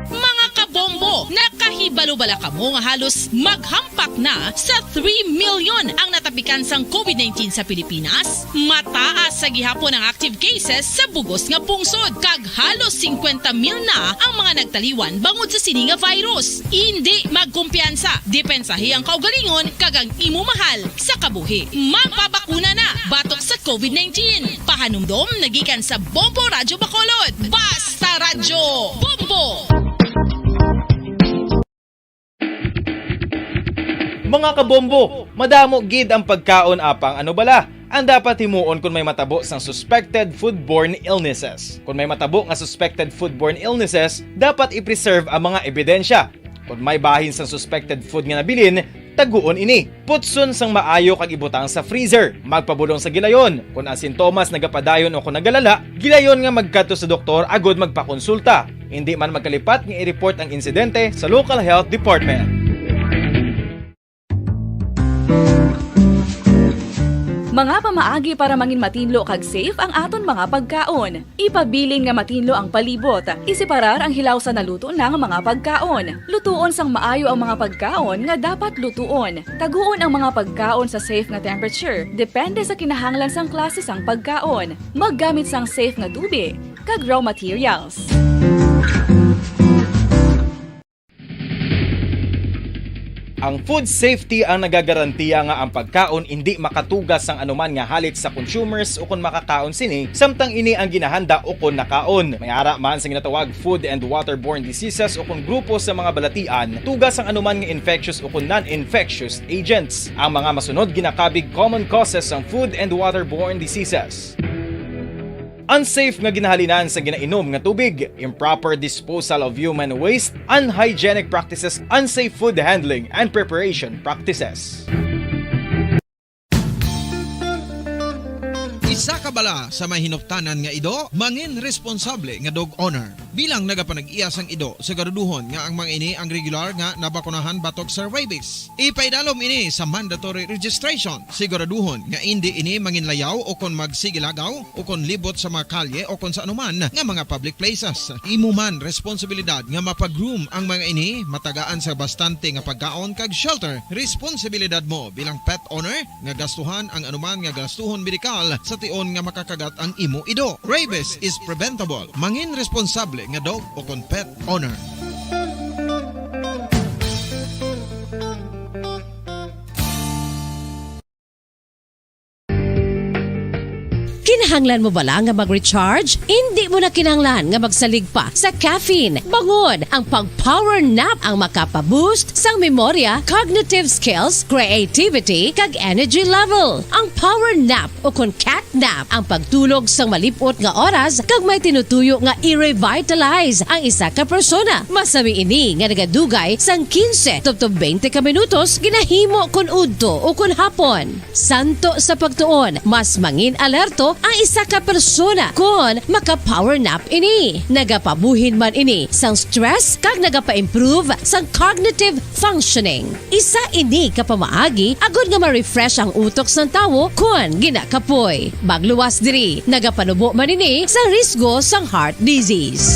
Mga kabombo, nakahibalo bala ka Mo nga halos maghampak na sa three million ang natapikan sang COVID nineteen sa Pilipinas, mataas sa gihapon ang active cases sa bugos nga pungsod, kag halos singkwenta mil na ang mga nagtaliwan bangod sa sini nga virus. Indi magkumpiyansa, depensahi ang kaugalingon kag ang imo mahal sa kabuhi. Magpabakuna na batok sa COVID nineteen. Pahanumdom nagikan sa Bombo Radyo Bacolod. Basta Radyo Bombo! Mga kabombo, madamo gid ang pagkaon apang ano bala ang dapat himuon kon may matabo sang suspected foodborne illnesses. Kon may matabo nga suspected foodborne illnesses, dapat i-preserve ang mga ebidensya. Kon may bahin sang suspected food nga nabilin, taguon ini. Putson sang maayo kag ibutang sa freezer. Magpabulong sa gilayon. Kon ang sintomas nagapadayon o kon nagalala, gilayon nga magkadto sa doktor agud magpakonsulta. Indi man magkalipat nga i-report ang insidente sa local health department. Mga pamaagi para mangin matinlo kag safe ang aton mga pagkaon. Ipabilin nga matinlo ang palibot. Iseparar ang hilaw sa naluto na nga mga pagkaon. Lutuon sang maayo ang mga pagkaon nga dapat lutuon. Taguon ang mga pagkaon sa safe nga temperature, depende sa kinahanglan sang klase sang pagkaon. Maggamit sang safe nga tubig kag raw materials. Ang food safety ang nagagarantiya nga ang pagkaon indi makatuga sang anuman nga halit sa consumers ukon makakaon sini, samtang ini ang ginahanda ukon nakaon. May ara man sa ginatawag food and waterborne diseases ukon grupo sa mga balatian, tuga sang anuman nga infectious ukon non-infectious agents. Ang mga masunod ginakabig common causes sang food and waterborne diseases. Unsafe nga ginahalinan sa ginainom nga tubig, improper disposal of human waste, unhygienic practices, unsafe food handling and preparation practices. Isa ka bala sa may hinuptanan nga ido, mangin responsable nga dog owner. Bilang nagapanag-iya sang ido, siguraduhon nga ang mga ini ang regular nga nabakunahan batok sa rabies. Ipaidalom ini sa mandatory registration. Siguraduhon nga indi ini manginlayaw o kon magsigilagaw o kon libot sa mga kalye o kon sa anuman nga mga public places. Imo man responsibilidad nga mapag-groom ang mga ini, matagaan sa bastante nga pagkaon kag shelter. Responsibilidad mo bilang pet owner nga gastuhan ang anuman nga gastuhon medikal sa tion nga makakagat ang imo ido. Rabies is preventable. Mangin responsable nga dog o kon pet owner. Kinahanglan mo bala nga mag-recharge? Indi mo na kinahanglan nga magsalig pa sa caffeine. Bangon, ang pag-power nap ang makapa-boost sang memorya, cognitive skills, creativity, kag energy level. Ang power nap o kon cat nap ang pagtulog sang malip-ot nga oras kag may tinutuyo nga i-revitalize ang isa ka persona. Masami ini nga nagadugay sang quince tubtob twenty ka minutos ginahimo kon udto o kon hapon. Santo sa pagtuon, mas mangin alerto ang isa ka persona kon maka-power nap ini. Nagapabuhin man ini sang stress kag nagapa-improve sang cognitive functioning. Isa ini ka pamaagi agod nga ma-refresh ang utok sang tawo kon ginakapoy. Magluwas diri, nagapanubo man ini sa risgo sang heart disease.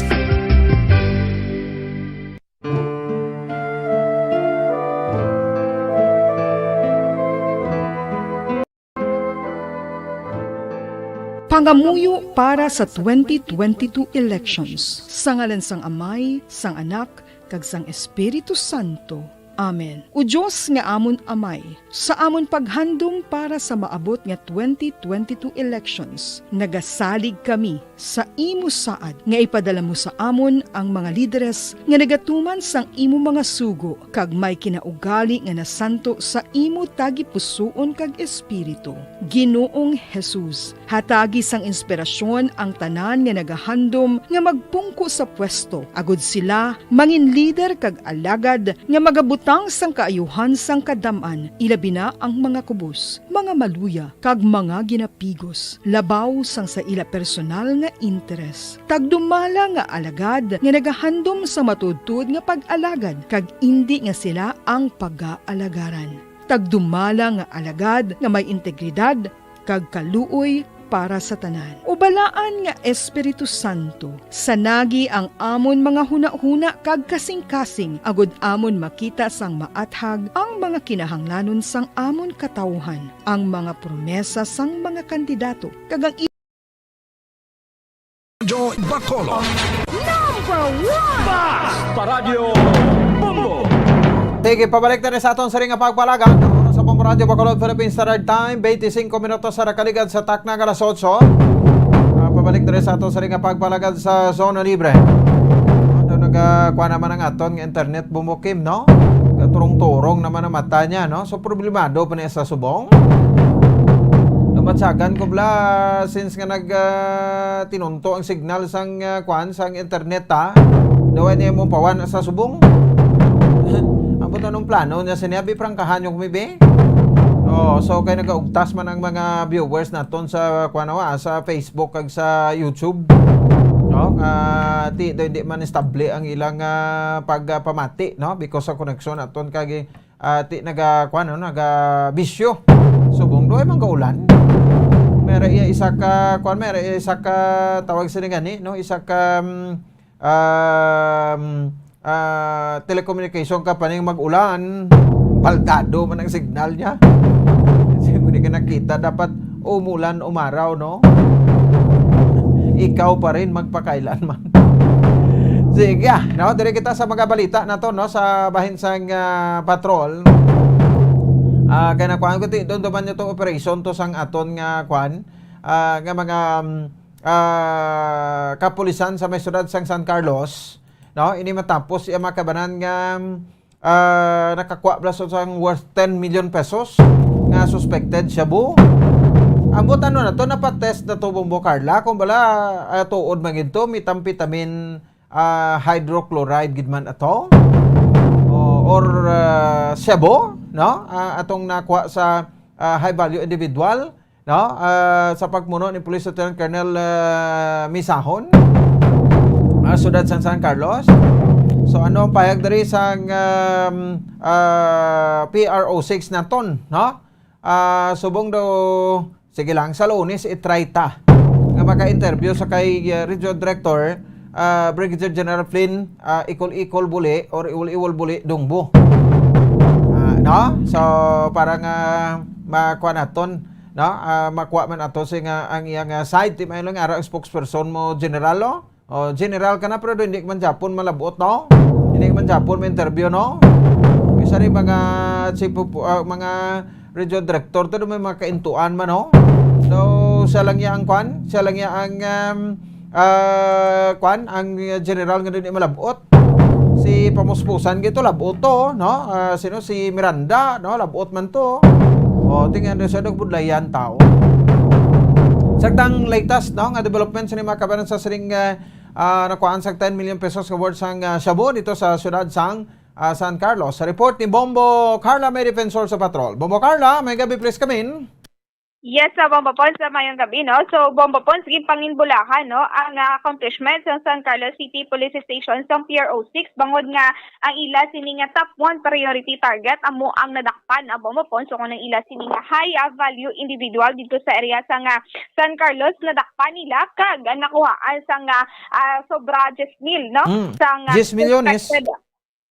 Pangamuyo para sa twenty twenty-two elections. Sa ngalan sang Amay, sang Anak, kag sang Espiritu Santo. Amen. O Dios nga amon Amay, sa amon paghandom para sa maabot nga twenty twenty-two elections, nagasalig kami sa imo saad nga ipadala mo sa amon ang mga lideres nga nagatuman sang imo mga sugo kag may kinaugali nga nasanto sa imo tagipusoon kag espiritu. Ginoong Jesus, hatagi sang inspirasyon ang tanan nga nagahandom nga magpungko sa pwesto, agod sila mangin lider kag alagad nga magabutang sang kaayuhan sang kadam-an, ilabi na ang mga kubos, mga maluya, kag mga ginapigos, labaw sang sa ila personal nga interes. Tagdumala nga alagad nga nagahandom sa matuodtuod nga pag-alagad, kag indi nga sila ang pagaalagaran. Tagdumala nga alagad nga may integridad kag kaluoy para sa tanan. O Balaan nga Espiritu Santo, sanagi ang amon mga hunahuna kag kasingkasing, agod amon makita sang maathag ang mga kinahanglanon sang amon katawuhan, ang mga promesa sang mga kandidato, kag ang Radyo Bacolod. Number one! Basta Radyo Bombo! Sige, pabalik na rin sa aton siring nga pagpalagad. Sa Bombo Radyo Bacolod, Philippine Standard Time, twenty-five minutos sa nakaligad sa takna nga alas otso. Ah, pabalik na rin sa aton siring nga pagpalagad sa Zona Libre. Ano, nag, ah, kuha naman ang aton nga internet, Bombo Kim, no? Katurong-turong naman ang mata niya, no? So, problemado pa niya sa subong. Namatsagan ko, bla, since nga nag, ah, tinunto ang signal sang, ah, kwan, sang internet, ha? Daw niya mo pawan sa subong. Ambot anong plano niya, sinabi, prangkahan yung kumibi. Oh, so kay nagaugtas man ang mga viewers naton sa, kuwan, ah, sa Facebook kag sa YouTube. No? Ah, ti, daw hindi man estable ang ilang, ah, pagpamati, no? Because sa koneksyon naton kag, ah, ti, naga, kuwan, no? Naga bisyo. Subong daw ay manggaulan. Mera iya isa ka, kuwan, mera iya isa ka tawag sini gani, no? Isa ka, mm, um, ah, telecommunication company mag-ulan, baldado man ang signal niya. Kasi kung di ka nakita, dapat umulan, umaraw, no? Ikaw pa rin magpakailanman. Sige, ah, no? Diri kita sa mga balita naton, no? Sa bahin sang, ah, patrol. Ah, kay nakuhaan ko, ti, doon duman nyo to operation to sang aton nga, kwan, ah, nga mga, um, ah, kapulisan sa may siyudad sang San Carlos, no? Ini matapos iya makabanan nga, ah, nakakuha bala sa sang worth ten million pesos nga suspected shabu. Ambot ano na to, napatest na to, Bombo Carla, kung bala, ah, tuod man gid to, methamphetamine, ah, hydrochloride gid man ato, o, or, ah, shabu, no? Ah, atong nakuha sa, ah, high value individual, no? Ah, sa pagmuno ni Police Lieutenant Colonel, ah, Misahon, ah, siyudad sang San Carlos. So, ano ang pahayag diri sang, um, ah, P R O six naton, no? Ah, subong daw, sige lang, sa Lunes, i-try ta nga maka-interview sa kay, ah, Region Director, ah, Brigadier General Flynn, ah, Ikol-Ikol Buli or Iwol-Iwol Buli Dungbo. Ah, no? So, para nga makuha naton, no? Ah, makuha man ato si nga ang iyang, ah, side, ti may lang ara ang spokesperson mo, General, no? O, general ka na, pero hindi man Japon malabot, no? Hindi man Japon may interview, no? Isa rin mga chief of, ah, mga region director to, may mga kaintuan man, no? So, siya lang niya ang kwan, siya lang niya ang, um, ah, kwan, ang general nga hindi malabot. Si Pamuspusan gito, labot to, no? Ah, sino? Si Miranda, no? Labot man to. O, tingnan nyo siya, nagbudlayan tao. Sa tang latest, no, nga development sa mga kabanan sa siring, ah, ah, nakuhaan sa ten million pesos nga worth sang, ah, shabu dito sa siyudad sang, ah, San Carlos. Sa report ni Bombo Carla, may defensor sa patrol. Bombo Carla, may gabi, please come in. Yes, sa Bombo Pons, sa mayong gabi, no? So, Bombo Pons, ginpanginbulahan, no, ang, ah, accomplishments sa San Carlos City Police Station sa P R O six, bangod nga ang ila sini nga top one priority target amo ang nadakpan, ah, Bombo Pons, so kung ang ila sini nga high, ah, value individual dito sa area sa nga San Carlos, nadakpan nila kag nakuhaan sa nga, ah, sobra diyes mil, no? Mm. Sa nga diyes milyones. Suspected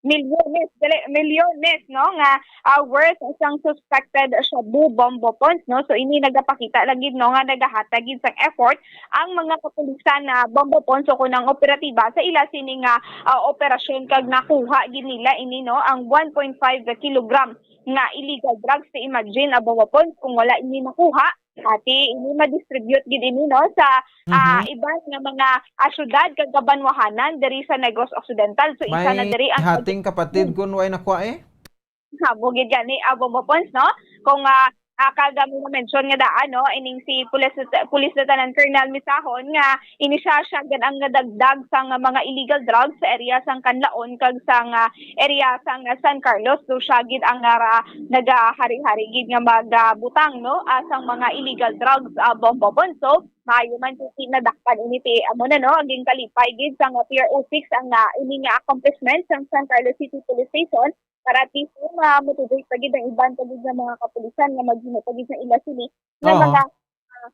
milyones, dali, milyones, no, nga, ah, worth sang suspected shabu, Bombo Pons, no? So, ini nagapakita lang gid, no, nga nagahatag gid sang effort ang mga kapulisan na, Bombo Pons, o kunang operatiba sa ila sini nga, ah, operasyon, kag nakuha gid nila ini, no, ang one point five kilogram nga illegal drugs. Ti imagine, ah, Bombo Pons, kung wala ini nakuha, ati ini ma-distribute gid ini, no, sa, ah, mhm, iban nga mga, ah, syudad kag kabanwahanan diri sa Negros Occidental. So, isa na diri ang hating kapatid kun way nakuha, eh. Habo gid gani, ah, Bombo Pons, no? Kung, ah, ah, kag, ah, mo mention nga daan, no, ining si Police, Police Lieutenant Colonel Misahon nga ini siya, siya gid ang nadagdag sang mga illegal drugs sa area sang Canlaon kag sang, ah, area sang San Carlos. So, siya gid ang nara-, nagahari-hari gid nga magabutang, no, ah, sang mga illegal drugs, ah, Bombo Pons. So, maayo man ti nadakpan ini ti, amo na, no, ang ginkalipay gid sang P R O six ang, ah, ini nga accomplishment sang San Carlos City Police Station. Para at least, no, ma-motivate pa gid ang iban pa gid nga mga kapulisan nga maghimo pa gid sa ila sini nga, oo, mga, ah,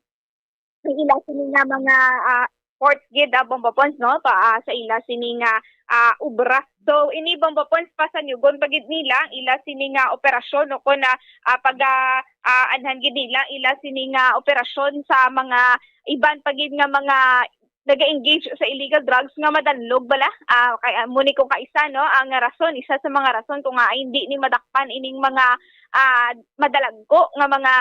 ang ila sini nga mga, ah, ports gid, ah, Bombo Pons, no, pa, ah, sa ila sini nga, ah, obra. So, ini, Bombo Pons, pasanyugon pa gid nila ang ila sini nga operasyon o kon, ah, ah, pag, ah, ah, anhan gid nila ang ila sini nga operasyon sa mga iban pa gid nga mga naga-engage sa illegal drugs nga madanlog bala. Ah, kay amo ni kung kaisa, no, ang rason, isa sa mga rason kung nga hindi ni madakpan ining mga, ah, madalagko nga mga,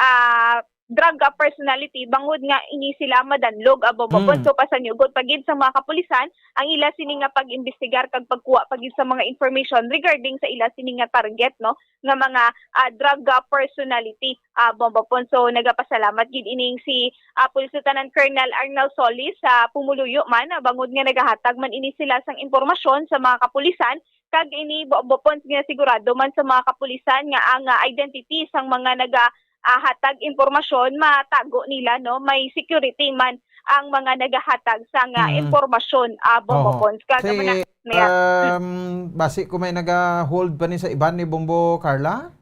ah, drug, ah, personality bangod nga ini sila madanlog, ah, Bombo Pons. Mm. So, pasanyugon pa gid sa mga kapulisan ang ila sini nga pag-imbestigar kag pagkuha pa gid sa mga information regarding sa ila sini nga target, no, nga mga, ah, drug, ah, personality, ah, Bombo Pons. So, nagapasalamat gid ining si, ah, Police Lieutenant Colonel Arnel Solis sa pumuluyo man, ah, bangod nga nagahatag man ini sila sang impormasyon sa mga kapulisan, kag ini, Bombo Pons, nga sigurado man sa mga kapulisan nga ang, ah, identity sang mga naga, ah, hatag impormasyon matago nila, no? May security man ang mga nagahatag sang, ah, Mm. impormasyon, ah, Bombo Oho. Pons. Kag Si, amo na, Mayor. um, basi ko may naga-hold pa ni sa iban ni Bombo Carla?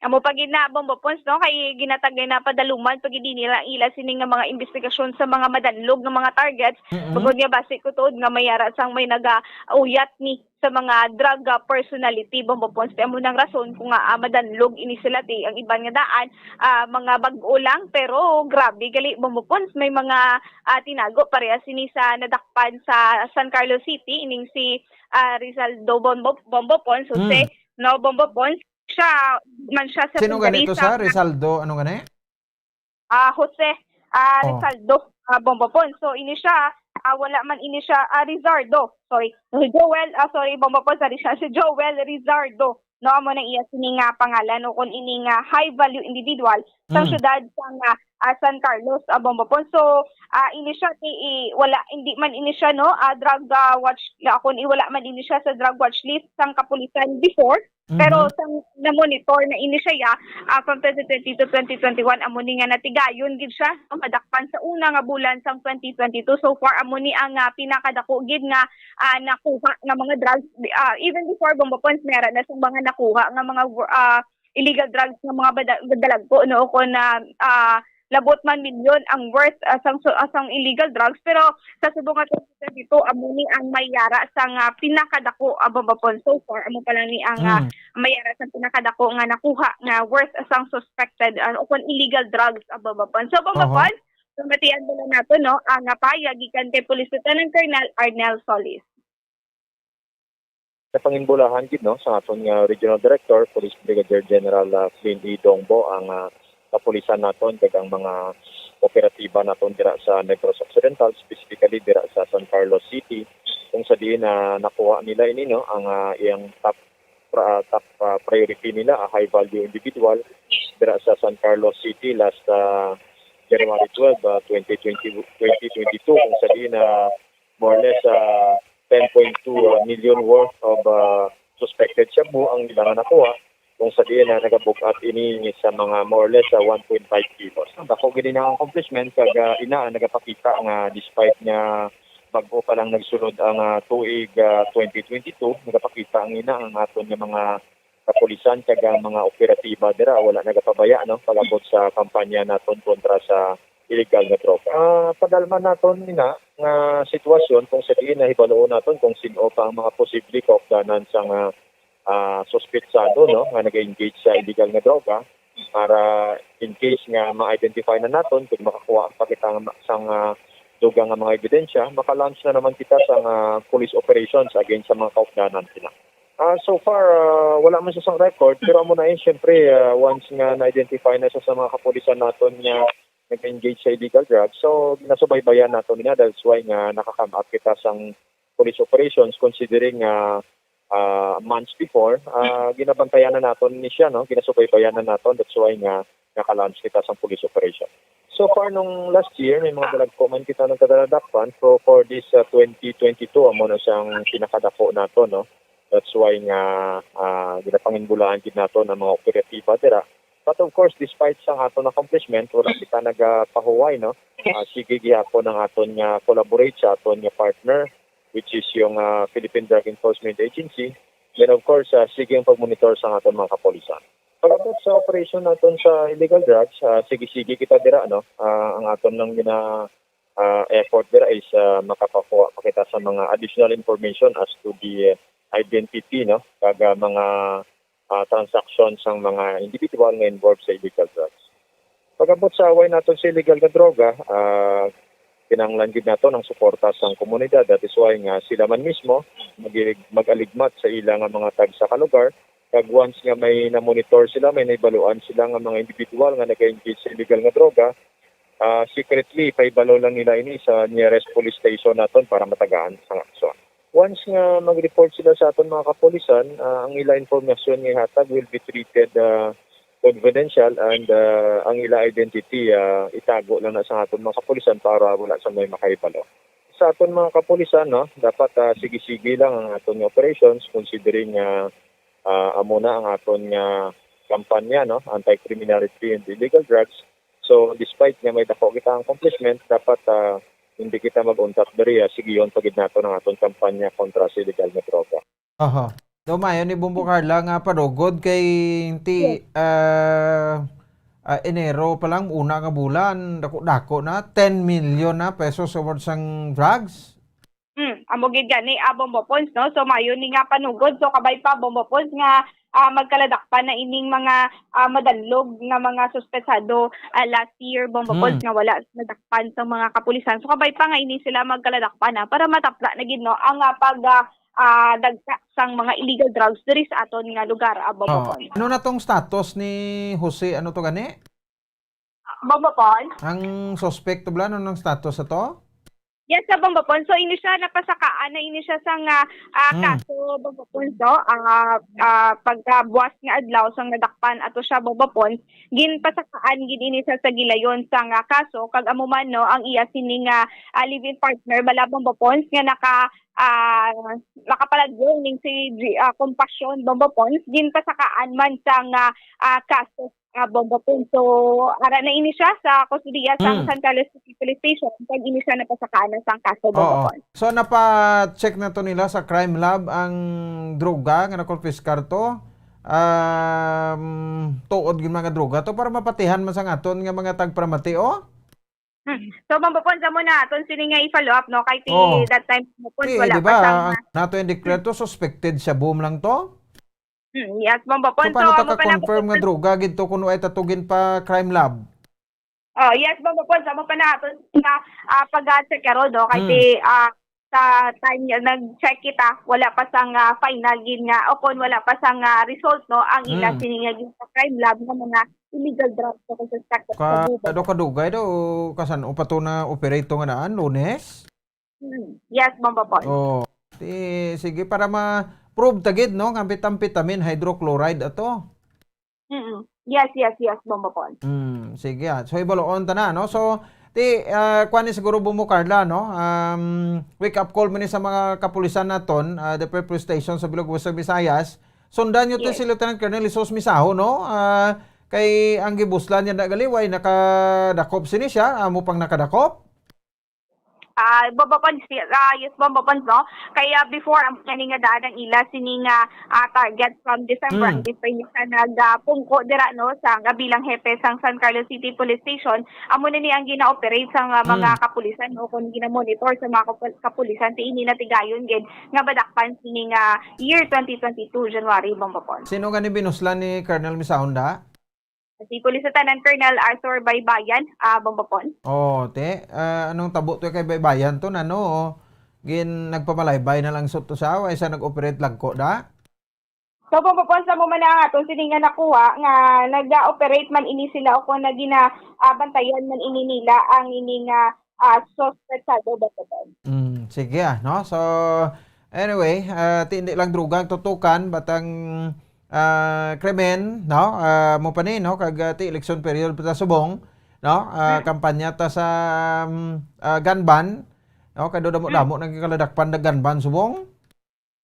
Amo pa gid na, Bombo Pons, no? Kay ginatagay na padaluman pa gid nila ang ila sini nga mga investigasyon sa mga madanlog nga mga targets. Mm-mm. Bangod nga basi ko tuod nga may ara sang may nagauyat ni sa mga drug, ah, personality, Bombo Pons. Kay amo nang rason kung nga, ah, madanlog ini sila, ti ang iban nga daan, ah, mga bag-o lang, pero grabe gali, Bombo Pons. May mga, ah, tinago parehas sini sa nadakpan sa San Carlos City, ining si, ah, Rizaldo Bombo, Bombo Pons, Jose, Mm. no, Bombo Pons. Siya man siya sa Sino gani to, sa Rizaldo? Ano gani? Ah, Jose, ah, Oh. Rizaldo, ah, Bombo Pons. So, ini siya, ah, wala man ini siya, ah, Rizardo. Sorry. Si Joel, ah, sorry, Bombo Pons, sorry siya. Si Joel Rizardo. No, amo na iya sini nga pangalan o kung ini nga high value individual sa Mm. syudad sa nga, ah, San Carlos, ah, Bombo Pons. So, ah, ini siya, ti, i, wala, hindi man ini siya, no, ah, drug, ah, watch, ah, kung i, wala man ini siya sa drug watch list sang kapulisan before. Pero Mhm. sang na-monitor na ini siya, ya, ah, from twenty twenty to twenty twenty-one, amo ni nga natigayon gid siya, no? Madakpan sa una nga bulan sang twenty twenty-two. So far, amo ni ang, ah, pinakadako gid nga, ah, nakuha nga mga drugs. Ah, even before, Bombo Pons, meron na sang mga nakuha nga mga, ah, illegal drugs nga mga bada-, dalagko, no? Kung na, ah, labot man milyon ang worth, ah, sang, so, ah, sang illegal drugs, pero sa subong nga twenty twenty-two, amo ni ang may yara sang, ah, pinakadako, ah, Bombo Pons. So far, amo pa lang ni ang, ah, Mm. may yara sang pinakadako nga nakuha nga worth sang suspected, ah, o kon illegal drugs, ah, Bombo Pons. So, Bombo Oho. Pons, pamatian mo lang nato, no, ang, ah, pahayag gikan kay Police Lieutenant Colonel Arnel Solis. Napanginbulahan gid, no, sa aton nga Regional Director, Police Brigadier General, ah, Flynn E. Dongbo, ang, ah, kapulisan naton kag ang mga operatiba naton dira sa Negros Occidental, specifically dira sa San Carlos City, kung sa diin na nakuha nila ini, no, ang, ah, iyang top, pra-, ah, top, ah, priority nila, a high value individual dira sa San Carlos City last, ah, January twelve, ah, twenty twenty, twenty twenty-two, kung sa diin na more or less, ah, ten point two million worth of, ah, suspected shabu ang nila nga nakuha, kung sa diin na nagabug-at ini sa mga more or less, ah, one point five kilos. Dako gid ang accomplishment kag, ah, ina nagapakita nga despite nga bag-o pa lang nagsulod ang, ah, tuig, ah, twenty twenty-two, nagapakita ang ina ang aton nga mga kapulisan kag ang mga operatiba dira wala nagapabaya, no, pag-abot sa kampanya naton kontra sa illegal nga droga. Ah, padalman naton ina nga sitwasyon kung sa diin nahibaluon naton kung sin-o pa ang mga posible kaupdanan sang, ah, ah, suspetsado, no, nga nag-engage sa illegal nga droga para in case nga ma-identify na naton, kung makakuha pa kita nga ma-, sang, ah, dugang nga mga ebidensya, maka-launch na naman kita sang, ah, police operations against sa mga kaupdanan sila. Ah, so far, ah, wala man siya sang record, pero amo na eh, syempre, ah, once nga na-identify na siya sa mga kapulisan naton nga nag-engage sa illegal drugs, so ginasubaybayan naton niya, that's why nga naka-come up kita sang police operations considering nga, ah, months before, ah, ginabantayan na naton ni siya, no? Ginasubaybayan na naton, that's why nga naka-launch kita sang police operation. So far, nung last year, may mga dalagko man kita nagkadaladakpan. So, for this, uh, twenty twenty-two, amo na siyang pinakadako nato, no? That's why nga, ah, ginapanginbulaan gid nato ang mga operatiba dira. But of course, despite sa aton accomplishment, wala kita nagapahuway, no? Ah, sige gihapon ang aton nga collaborate sa aton nga partner, which is yung, ah, Philippine Drug Enforcement Agency. Then of course, ah, sige ang pagmonitor sa aton mga kapulisan. Pagabot sa operation naton sa illegal drugs, ah, sige-sige kita dira, no? Ah, ang aton lang gina, ah, effort dira is, ah, makapakuha pa kita sa mga additional information as to the, eh, identity, no? Kag, ah, mga, ah, transaction sang mga individual nga involved sa illegal drugs. Pagabot sa away naton sa illegal nga droga, ah, kinahanglan gid naton ang suporta sang komunidad. That is why nga sila man mismo mag-, mag-aligmat sa ila nga mga tagsa ka lugar. Kag once nga may na-monitor sila, may nahibaluan sila nga mga individual nga nag-engage sa illegal nga droga, ah, secretly, pahibalo lang nila ini sa nearest police station naton para matagaan sang aksyon. Once nga mag-report sila sa aton mga kapulisan, ah, ang ila impormasyon nga ihatag will be treated, ah, confidential and, ah, ang ila identity, ah, itago lang na sa aton mga kapulisan para wala sa may makahibalo. Sa aton mga kapulisan, no, dapat, ah, sige-sige lang ang aton nga operations considering nga, ah, amo na ang aton nga kampanya, no, anti-criminality and illegal drugs. So, despite nga may dako kita accomplishment, dapat, ah, hindi kita mag-untat diri, ah, sigiyon pa gid naton ang aton kampanya kontra sa illegal nga droga. Aha. Daw maayo ni Bombo Carla nga parugod kay ti, ah, ah, Enero pa lang, una nga bulan, dako-dako na, ten million na pesos worth sang drugs. Hmm, amo gid gani, ah, Bombo Pons, no? So, maayo ni nga panugod. So, kabay pa, Bombo Pons, nga, ah, magkaladakpan na ining mga, ah, madanlog nga mga suspetsado, ah, last year, Bombo Hmm. Pons, nga wala nadakpan sa mga kapulisan. So, kabay pa nga ini sila magkaladakpan na para matapla na gid, no, ang, ah, pag, ah, ah, dagsa sang mga illegal drugs diri sa aton nga lugar, ah, Bombo Oh, Pons. Ano na tong status ni Jose? Ano to gani? Bombo Pons? Ang suspect to bala, ano nang status ato? Yes, sa Bombo Pons. So, ini siya napasakaan na ini siya sa nga, ah, Hmm. kaso, Bombo Pons, no? Ah, ah, pagkabuas nga adlaw sang nadakpan ato siya, Bombo Pons, ginpasakaan gid ini siya sa gilayon sa nga kaso, kag amo man, no, ang iya sini nga, ah, live-in partner bala, Bombo Pons, nga naka, ah, nakapaladyo ning si G-, ah, Compassion, Bombo Pons, ginpasakaan man sa nga, ah, kaso, ah, Bombo Pons. So, ara na ini siya sa kustodiya sang Hmm. San Carlos City Police Station, kag ini siya napasakaan na sang kaso, Bombo Oo. Pons. So, napa-check na to nila sa crime lab ang droga nga nakonpiskar to. Um, tuod gyud mga droga to para mapatihan man sang aton nga mga tagparamati, oh. Hmm. So, Bombo Pons, amo na aton sini nga i-follow up, no? Kay ti Oh. that time, Bombo Pons, Eh, wala di pa ba, sang ang nato yung declare to, suspected shabu lang to? Hmm, yes, Bombo So, Pons. So, paano ta amo pa na, ka-confirm nga Bombo Pons. droga gid to kung way ta to ginpa-crime lab? Oh, yes, Bombo Pons. Amo pa na aton nga, ah, pag-check karon, no? Kay Hmm. ti, ah, sa time nga nag-check kita, wala pa sang, ah, final gid nga, o kung wala pa sang, ah, result, no, ang ila Hmm. sini nga gid sa crime lab nga mga illegal drugs sa suspected Ka-, sa Guba. Ano kadugay daw, kasan-o pa to na-operate to nga daan, Lunes? Hmm. Yes, Bombo Pons. Oh, ti-, sige, para ma-prove ta gid, no, nga methamphetamine hydrochloride ato. Mm-mm. Yes, yes, yes, Bombo Pons. Mm, sige, ah. So, hibaluon ta na, no? So, ti, ah, kuwan ni siguro, Bombo Carla, no? Um, wake up call mo ni sa mga kapulisan naton, ah, the police station sa Bilog, Western Visayas. Sundan nyo to Yes. si Lieutenant Colonel Jesus Misaho, no? Ah, kay ang gibuslan niya na galiway, nakadakop sini siya, amo pang nakadakop? Ah, Bombo Pons, si-, ah, yes, Bombo Pons, no? Kaya before, ang gani nga daan ang ila sini nga, ah, target from December, Hmm. ang December niya siya nag, ah, pungko dira, no, sa, nga bilang hepe sang San Carlos City Police Station. Amo na ni ang gina-operate sa nga mga Hmm. kapulisan, no, kung gina-monitor sa mga kapul-, kapulisan, ti ini natigayon gid nga madakpan sini nga year twenty twenty-two, January, Bombo Pons. Sino gani binuslan ni Colonel Misaho da? Si Police Lieutenant Colonel Arthur Baybayan, ah, Bombo Pons. Oh, te, ah, anong tabo to kay Baybayan to, nano? Gin-, nagpamalaybay na lang sud to sa, way sa nag-operate lagko da? So, Bombo Pons, amo man na ang aton sini nga nakuha nga nag-operate man ini sila o kung nagina-, ah, bantayan man ini nila ang ini nga, ah, suspetsado, Bombo Pons. Mm, sige, ah, no? So, anyway, ah, ti hindi lang droga ang tutukan, but ang, ah, krimen, no? Ah, mo pa ni, no? Kag, ah, ti election period pa ta subong, no? Ah, Hmm. kampanya ta sa, um, ah, gun ban, no? Kay do damo-damo Hmm. nagkaladakpan na gun ban subong.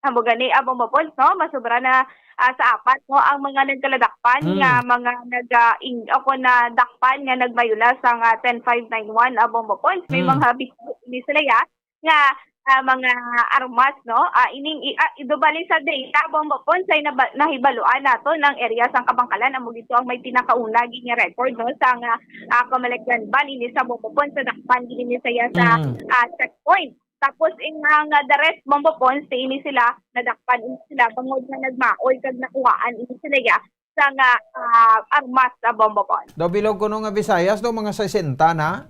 Amo gani, ah, Bombo Pons, no? Masubra na, ah, sa apat, no, ang mga nagkaladakpan Hmm. nga mga nag, ah, ing-, o kung nadakpan nga nagbayula sa nga ten five nine one, ah, Bombo Pons. May Hmm. mga bitbit ni sila, ya, nga ah, mga armas, no? Ah, ining i-, ah, idubali sa data, Bombo Pons, ay naba-, nahibaluan nato ng area sang Kabangkalan, amo gito ang may pinakauna gid nga record, no, sa nga, ah, Comelec Land Ban, ini sa Bombo Pons, sa dakpan gid ini sa iya sa, Mm. ah, checkpoint. Tapos, in, ang, ah, the rest, Bombo Pons, sa ini sila, nadakpan ini sila, bangod nga nagmaoy kag nakuhaan ini sila ya sa nga, ah, armas sa Bombo Pons. Daw bilog kuno nga Visayas, daw mga sesenta na.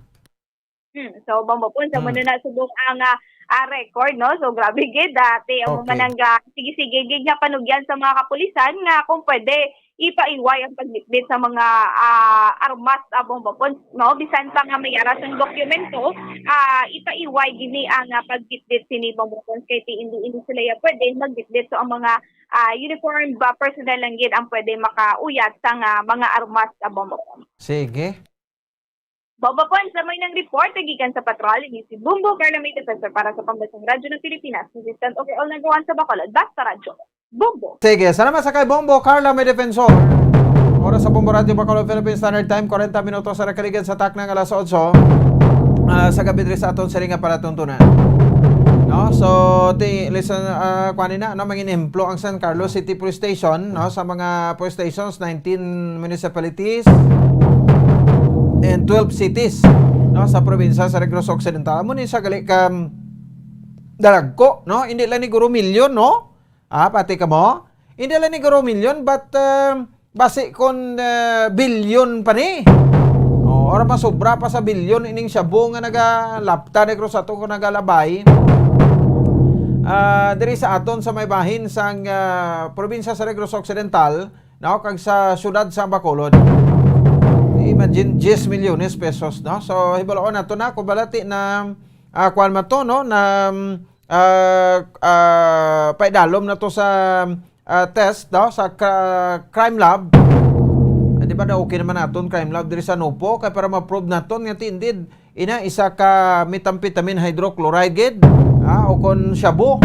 Hmm, so, Bombo Pons, amo Mm. na na subong ang, ah, ah, record, no? So, grabe gid, dati, amo Okay. man ang, ah, sige-sige gid nga panugyan sa mga kapulisan nga kung pwede, ipaiway ang pagbitbit sa mga, ah, armas, ah, Bombo Pons, no? Bisan pa nga may ara sang dokumento, ah, ipaiway gini ang, ah, pagbitbit sini, Bombo Pons, kay ti-, hindi, hindi sila ya pwede magbitbit. So, ang mga, ah, uniform ba personnel lang gid ang pwede makauyat sang, ah, mga armas, ah, Bombo Pons. Sige. Bombo Pons, amo nang report gikan sa patrol, ini si Bombo Carla May Defensor para sa Pambansang Radyo ng Pilipinas, consistent overall number one sa Bacolod, Basta Radyo, Bombo. Sige, salamat sa kay Bombo Carla May Defensor. Oras sa Bombo Radyo Bacolod, Philippine Standard Time, kwarenta minutos sa nakaligid sa takna nga alas otso, ah, sa gabi diri sa aton siring nga palatuntunan. No? So, ti-, listen, ah, kuwan na, no? Mangin ehemplo ang San Carlos City Police Station, no? Sa mga police stations, nineteen municipalities, and twelve cities, no, sa probinsya sa Negros Occidental. Amo ni sa gali ka, um, dalagko, no? Hindi lang ni guro milyon, no? Ah, pati ka mo? Hindi lang ni guro milyon, but, um, basi kon, uh, bilyon pa ni. Oh, or masobra pa sa bilyon ining shabu nga nagalapta ni Cruz ato kung nagalabay. Ah, diri sa aton sa may bahin sang, ah, probinsya sa Negros Occidental, no, kag sa siyudad sa Bacolod. Imagine, diyes milyones pesos, no? So, hibaloon nato na kung balati na, ah, kuwan man to, no, na, ah, ah, paidalom na to sa, ah, test, no, sa cra-, crime lab. Ah, di ba daw okay naman naton crime lab diri sa Nupo? Kay para ma-prove naton nga ti-, indeed, ina, isa ka methamphetamine hydrochloride gid, ah, o kon shabu.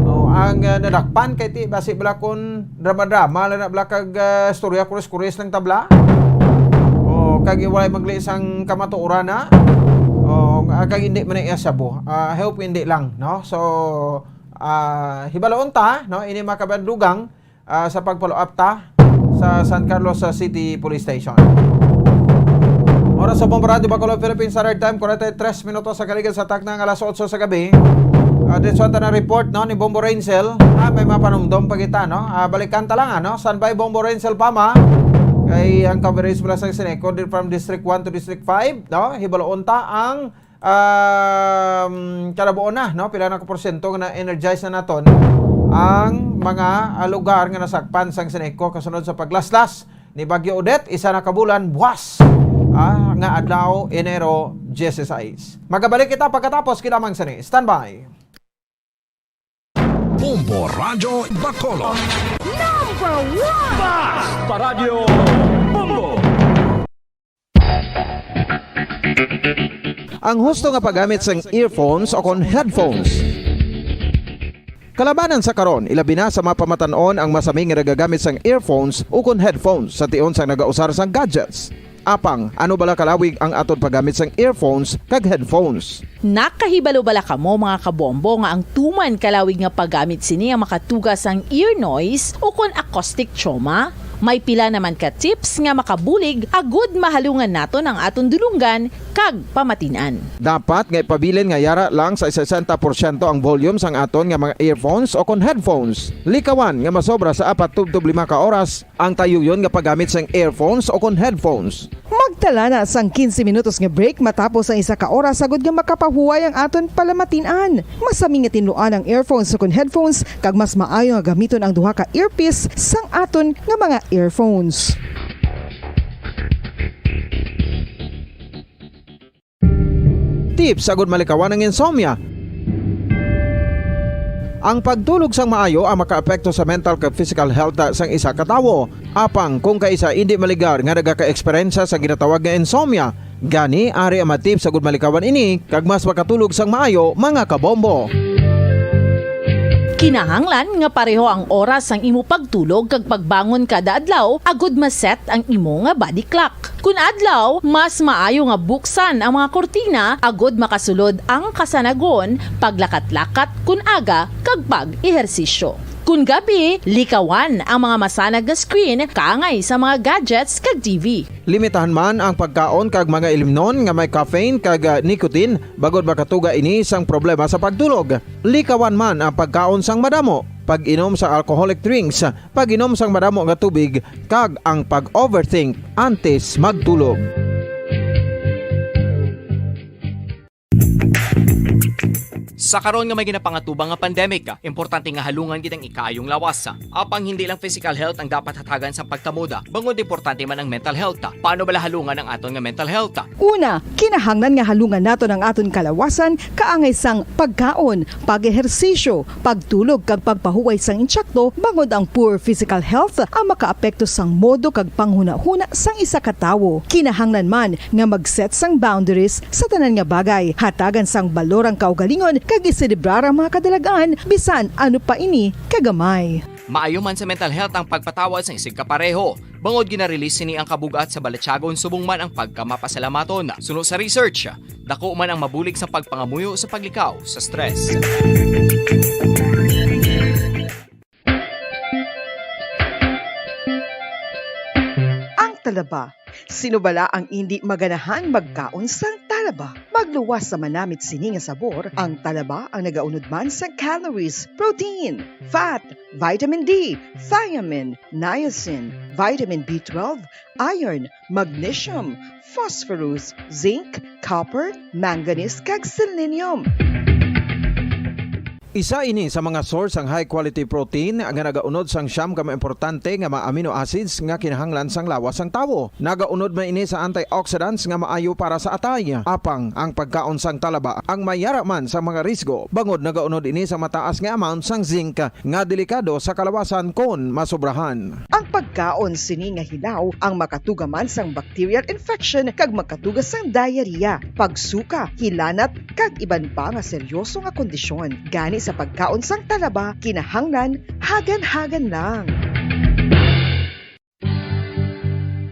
O, ang, ah, nadakpan kay ti, basi bala kon drama-drama lang na bala kag, ah, istorya, kuris-kuris lang tabla. O, kag walay magli sang kamatuoran na. O, ah, kag hindi man na iya shabu. Ah, I hope hindi lang, no? So, ah, hibaloon ta, no? Ini mga kabandugang, ah, sa pag-follow up ta sa San Carlos, ah, City Police Station. Oras sa Bombo Radyo Bacolod, Philippine Standard Time, kwarenta y tres minutos sa kaligid sa takna nga alas otso sa gabi. Ah, this one ta na report, no, ni Bombo Rainsel. Ah, may mapanumdom pa kita, no? Ah, balikan ta lang, ano? Standby, Bombo Rainsel Pama. Kay ang coverage pala sa Sineco, di-, from District one to District five, no? Hibaloon ta ang um, kalabuon na, no? Pila na ka porsyento nga na-energize na naton ang mga, ah, lugar nga nasakpan sang Sineco kasunod sa paglaslas ni Bagyo Odette, isa na ka bulan buwas, ah, nga adlaw, Enero dieciséis. Magabalik kita pagkatapos, kinamang sini. Standby. Bombo Radyo Bacolod. Number one! Basta Radyo Bombo! Ang husto nga paggamit sang earphones o kon headphones. Kalabanan sa karon, ilabi na sa mga pamatan-on ang masami nga nagagamit sang earphones o kon headphones sa tion sang nagausar sang gadgets. Apang, ano bala kalawig ang aton paggamit sang earphones kag headphones? Nakahibalo bala kamo, mga kabombo, nga ang tuman kalawig nga paggamit sini ang makatuga sang ear noise o kon acoustic trauma? May pila naman ka tips nga makabulig agud mahalungan naton ang aton dulonggan kag pamatin-an. Dapat nga ipabilin nga yara lang sa sesenta porsyento ang volume sang aton nga mga earphones o kon headphones. Likawan nga masobra sa apat tubtob lima ka oras ang tayuyon nga paggamit sang earphones o kon headphones. Magtala na sang quince minutos nga break matapos ang isa ka oras, agud nga makapahuway ang aton palamatin-an. Masami nga tinluan ang earphones o kon headphones, kag mas maayo nga gamiton ang duha ka earpiece sang aton nga mga earphones. Tips agud malikawan ang insomnia. Ang pagtulog sang maayo ang makaapekto sa mental kag physical health sang isa ka tawo. Apang kung kaisa indi maligar nga nagaka-eksperyensya sa ginatawag nga insomnia, gani ari ang mga tips agud malikawan ini kag mas makatulog sang maayo, mga kabombo. Kinahanglan nga pareho ang oras sang imo pagtulog kag pagbangon kada adlaw agud ma-set ang imo nga body clock. Kun adlaw, mas maayo nga buksan ang mga kurtina agud makasulod ang kasanagon, paglakat-lakat kun aga, kag pag-ehersisyo. Kun gabi, likawan ang mga masanag nga screen kaangay sa mga gadgets kag T V. Limitahan man ang pagkaon kag mga ilimnon nga may caffeine kag, ah, nicotine, bangod makatuga ini sang problema sa pagtulog. Likawan man ang pagkaon sang madamo, pag-inom sang alcoholic drinks, pag-inom sang madamo nga tubig, kag ang pag-overthink antes magtulog. Sa karon nga may ginapangatubang nga pandemic, importante nga halungan gid ang ikaayong lawas. Apang hindi lang physical health ang dapat hatagan sang pagkamoda, bangod importante man ang mental health. Paano bala halungan ang aton nga mental health? Una, kinahanglan nga halungan naton ang aton kalawasan kaangay sang pagkaon, pag-ehersisyo, pagtulog kag pagpahuway sang insakto, bangod ang poor physical health ang makaapekto sang modo kag panghunahuna sang isa ka tawo. Kinahanglan man nga mag-set sang boundaries sa tanan nga bagay, hatagan sang balor ang kaugalingon kag iselebrar ang mga kadalag-an bisan ano pa ini kagamay. Maayo man sa mental health ang pagpatawad sang isigkapareho. Bangod gina-release sini ang kabug-at sa balatyagon subong man ang pagkamapasalamaton. Suno sa research, dako man ang mabulig sa pagpangamuyo sa paglikaw sa stress. Ang talaba. Sino bala ang indi maganahan magkaon sang talaba? Magluwas sa manamit sini nga sabor, ang talaba ang nagaunod man sa calories, protein, fat, vitamin D, thiamine, niacin, vitamin B twelve, iron, magnesium, phosphorus, zinc, copper, manganese, kag selenium. Isa ini sa mga source sang high quality protein nga nagaunod sang siyam ka mga importante nga mga amino acids nga kinahanglan sang lawas sang tawo. Nagaunod man ini sa antioxidants nga maayo para sa atay. Apang ang pagkaon sang talaba ang may yara man sa mga risgo, bangod nagaunod ini sa mataas nga amount sang zinc nga delikado sa kalawasan kon masobrahan. Ang pagkaon sini nga hilaw ang makatuga man sang bacterial infection kag makatuga sang diarrhea, pagsuka, hilanat, kag iban pa nga seryoso nga kondisyon. Gani sa pagkaon sang talaba, kinahanglan hagan-hagan lang.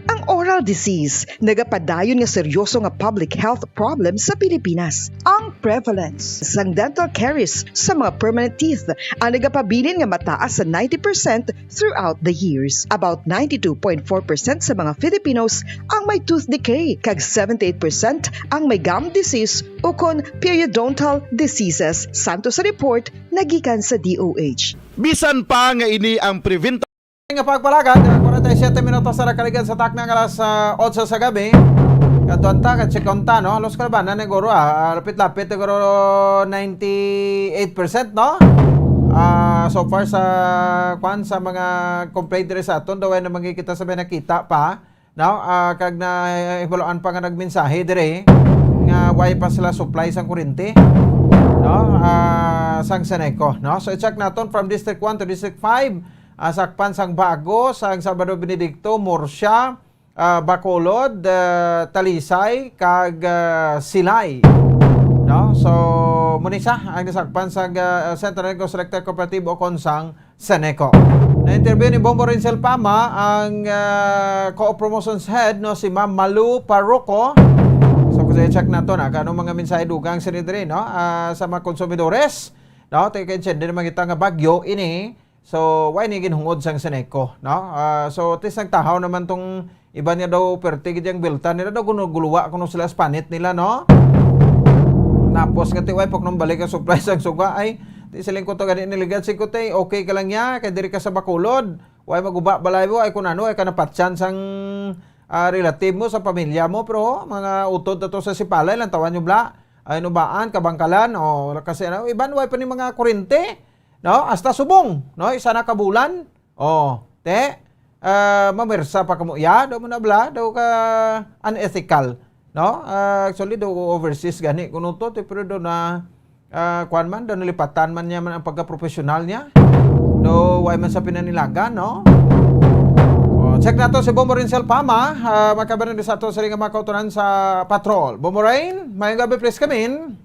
Ang oral disease nagapadayon nga seryoso nga public health problem sa Pilipinas. Ang prevalence sang dental caries sa mga permanent teeth ang nagapabilin nga mataas sa ninety percent throughout the years. About ninety-two point four percent sa mga Filipinos ang may tooth decay, kag seventy-eight percent ang may gum disease ukon periodontal diseases, santo sa report nga gikan sa D O H. Bisan pa nga ini ang prevent- Nga pagpalagad, ah, forty-seven minutos na nakaligiran sa takna nga alas, ah, otso sa gabi. Kadtuan ta, ka-check on ta, no? Halos kalabanan na guro, ah, ah, lapit-lapit na guro ninety-eight percent, no? Ah, so far sa, kwan, sa mga complaint diri sa aton, daw ay naman kita sa may nakita pa, no? Ah, kag na, eh, hibaluan pa nga nagmensahe diri nga way pa sila supply sang kuryente, no? Ah, sang Seneco, no? So, i-check naton from District one to District five, ah, sakpan sang Bago, sang Salvador Benedicto, Murcia, ah, Bacolod, ah, Talisay, kag, ah, Silay. No? So, mao ni sa ang nasakpan sang, ah, Central Negros Electric Cooperative o kon sang Seneco. Na-interview ni Bombo Rincel Pama ang, ah, Co-op Promotions Head, no, si Ma'am Malu Parroco. So, kung i-check naton, ah, kung ano mga mensahe dugang sini diri, no, ah, sa mga konsumidores, no? Tayo kay Chen, di naman kita nga bagyo ini. So, why ni ginhungod sang Seneco, no? Ah, so, at least nagtahaw naman tong iban nga daw perte gid ang bilta nila, daw kuno guluwa kuno sila sa panit nila, no? Tapos nga ti, why pa kuno balik ang supply sang suga, ay, ti siling ko to gani ni Ligad, si ko ti, okay ka lang ya, kay diri ka sa Bacolod, why maguba balay mo, ay kun ano, ay kanapatyan sang, ah, relative mo, sa pamilya mo, pero mga utod na to sa Sipalay, lang tawan yung bla, ay nubaan, kabangkalan, o kasi ano, iban, why pa ni mga kurente, no? Hasta subong, no? Isa na ka bulan. Oh, te, ah, mamersa pa kamo iya, daw mo na bla, daw ka unethical, no? Ah, actually, daw overseas gani kuno to, te, pero daw na, ah, kwan man, daw nalipatan man niya man ang pagka-professional niya. Daw, why man sa pinanilagan, no? Oh, check nato si Bombo Rincel Pama, ah, makabanan sa ato sa ring mga kautunan sa patrol. Bombo Rain, mayong gabi, please come in.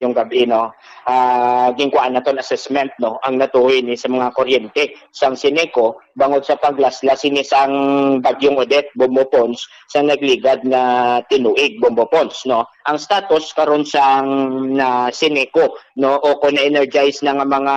yung gabi, no? Ah, ginkuhaan naton assessment, no, ang natuhoy ni sa mga kuryente sang Ceneco bangod sa paglaslas ini sang Bagyong Odette, Bombo Pons, sa nagligad nga tinuig, Bombo Pons, no? Ang status karon sang na Ceneco, no, o kung na-energize na nga mga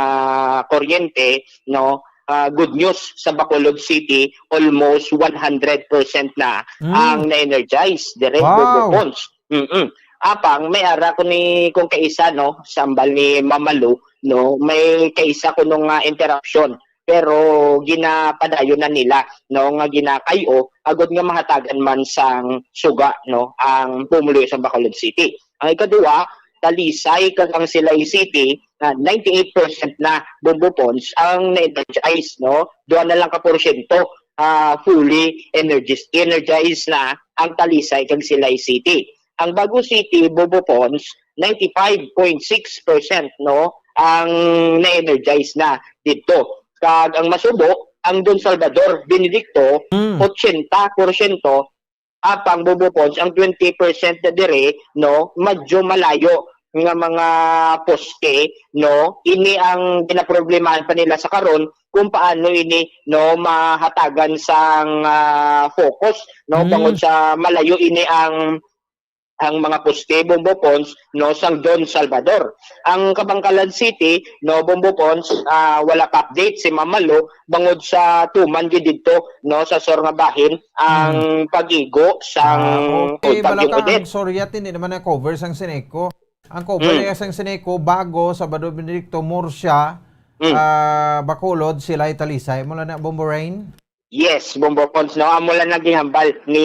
kuryente, no, ah, good news sa Bacolod City, almost one hundred percent na Mm. ang na-energize dire, Wow. Bombo Pons. Mm-mm. Apang may ara ko ni kung kaisa, no, sambal ni Mama Lu, no, may kaisa kuno nga interruption, pero ginapadayon na nila, no, nga ginakay-o agod nga mahatagan man sang suga, no, ang pumuluyo sa Bacolod City. Ang ikaduha, Talisay kag ang Silay City, ah, ninety-eight percent na, Bombo Pons, ang na-energize, no? Duha na lang ka porsyento, ah, fully energis-, energized na ang Talisay kag Silay City. Ang Bago City, Bombo Pons, ninety-five point six percent, no, ang na-energize na didto. Kag ang Masubo, ang Don Salvador Benedicto, Mm. ochenta porsyento, apang, Bombo Pons, ang twenty percent na dire, no, medyo malayo nga mga poste, no, ini ang ginaproblemahan pa nila sa karon kung paano ini, no, mahatagan sang, ah, focus, no, Mm. bangod sa malayo ini ang, ang mga poste, Bombo Pons, no, sang Don Salvador. Ang Kabankalan City, no, Bombo Pons, ah, wala pa update si Mama Lu bangod sa tuman gid didto, no, sa sur nga bahin ang Mm. pag-igo sang Ah, okay, Bagyong Balakang, Odette. Sorry, at hindi naman na-cover sang Ceneco. Ang cover Mm. niya sang Ceneco, Bago, Salvador Benedicto, Murcia, Mm. ah, Bacolod, Silay, Talisay. Mula na, Bombo Rain? Yes, Bombo Pons, no? Amo lang naging hambal ni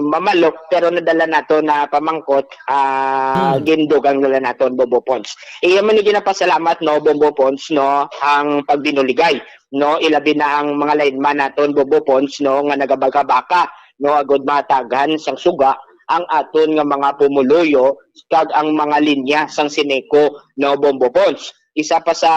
Mama Lu, pero nadala nato na pamangkot, ah, Mm. gindugang nila naton, Bombo Pons. Iya man ni ginapasalamat, no, Bombo Pons, no, ang pagbinuligay, no, ilabi na ang mga lineman naton, Bombo Pons, no, nga nagabaka-baka, no, agud mataghan sang suga ang aton nga mga pumuluyo kag ang mga linya sang Ceneco, no, Bombo Pons. Isa pa sa,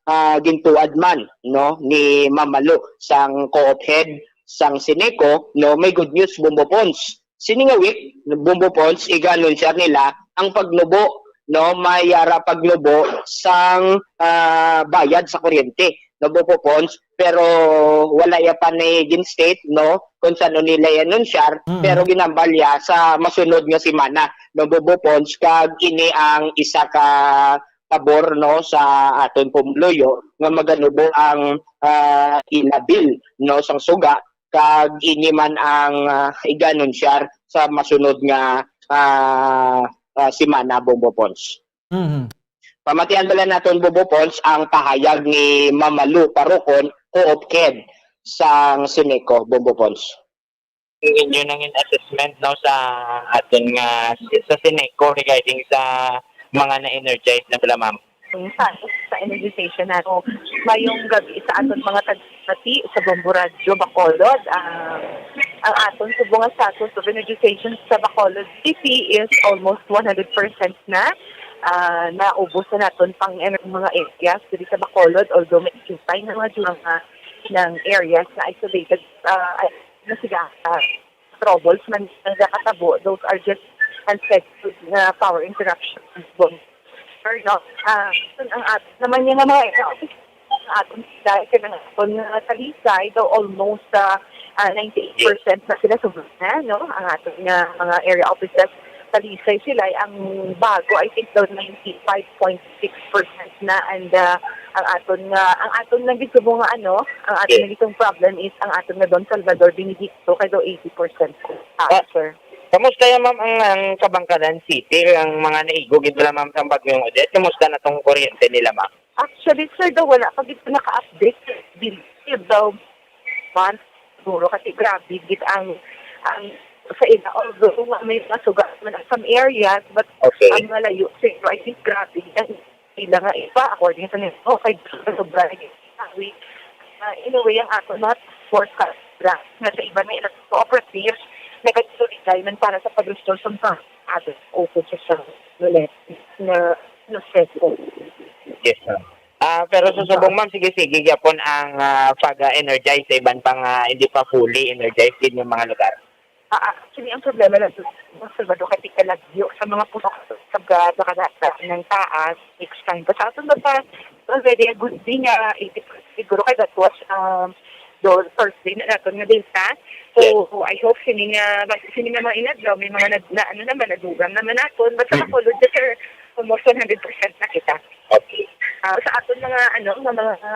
ah, gintuad man, no, ni Mama Lu sang co-op head sang Ceneco, no, may good news, Bombo Pons. Sini nga week, Bombo Pons, iga-anunsar nila ang pagnubo, no, may ara pagnubo sang, ah, bayad sa kuryente, no, Bombo Pons, pero wala ya pa ni gin-state, no, kung saan nila i-anunsyar, Mm. pero ginambal ya sa masunod nga semana, no, Bombo Pons, kag ini ang isa ka pabor, no, sa aton pumuluyo nga maganubo ang, ah, ila bill, no, sang suga, kag ini man ang, ah, iganunsyar sa masunod nga, ah, ah, semana, Bombo Pons. Mhm. Pamatian bala naton, Bombo Pons, ang pahayag ni Mama Lu Parukon, co-op head sang Ceneco, Bombo Pons. Inyo nang in-assessment, no, sa aton nga, sa Ceneco regarding sa mga na-energize na bala, ma'am? Sa, sa energization nato. Mayong gabi sa aton mga tagpati sa Bombo Radyo Bacolod. Ah, ang aton subong nga status of energization sa Bacolod City is almost one hundred percent na. Ah, naubos na naton pang mga areas diri sa Bacolod, although may kinsay nga mga, mga areas na isolated, ah, na sila, ah, troubles man ang nakatabo. Those are just unscheduled nga power interruptions. Pero, no, ah, ang at-, naman yung mga, ah, aton dahil ka ng aton nga Talisay, daw almost, ah, ah, ninety-eight percent na sila, sobra na, no? Ang aton nga mga area offices, Talisay sila, ang Bago, I think, daw ninety-five point six percent na, and, ah, ang aton nga, ang aton nga gisubo nga, ano, ang aton Yes. nga gisubo problem is ang aton nga Don Salvador Benedicto, kay daw eighty percent ko. Ah, Ah, sir. Kamusta yan, ma'am, ang, ang Kabankalan City, ang mga naigo gid bala, ma'am, sa Bagyong Odette? Kamusta na tong kuryente nila, ma'am? Actually, sir, daw wala pa gid naka-update. Believe daw month, siguro, kasi grabe gid ang, ang sa ila. Although nga may mga suga man sa some areas, but Okay. ang mga layo, sir, I think grabe ang ila nga iba, according sa nila, okay, sobra na gid. Ah, in a way, ang ato mga forecast, nga sa iba na ilang cooperatives, nagkasuligay man para sa pag-restore sa mga ato, okay, sa, sa, na, na, na, Yes, ma'am. Ah, pero sa subong, ma'am, sige, sige gyapon ang, ah, pag-energize sa iban pang, ah, hindi pa fully energized din yung mga lugar. Ah, ah, Hindi ang problema lang sa Salvador kay tika lagyo sa mga puno sa ga-, sa kadata ng taas, next time. But sa aton ba pa, already a good thing nga eighty percent siguro kay that was, um, the Thursday na naton nga data. So, I hope sini nga, sini nga mga inadlaw, may mga nag-, na, ano naman, nadugang naman naton. But sa Mm. Bacolod, just, sir, almost one hundred percent na kita. Okay. Ah, sa aton mga, ano, mga, mga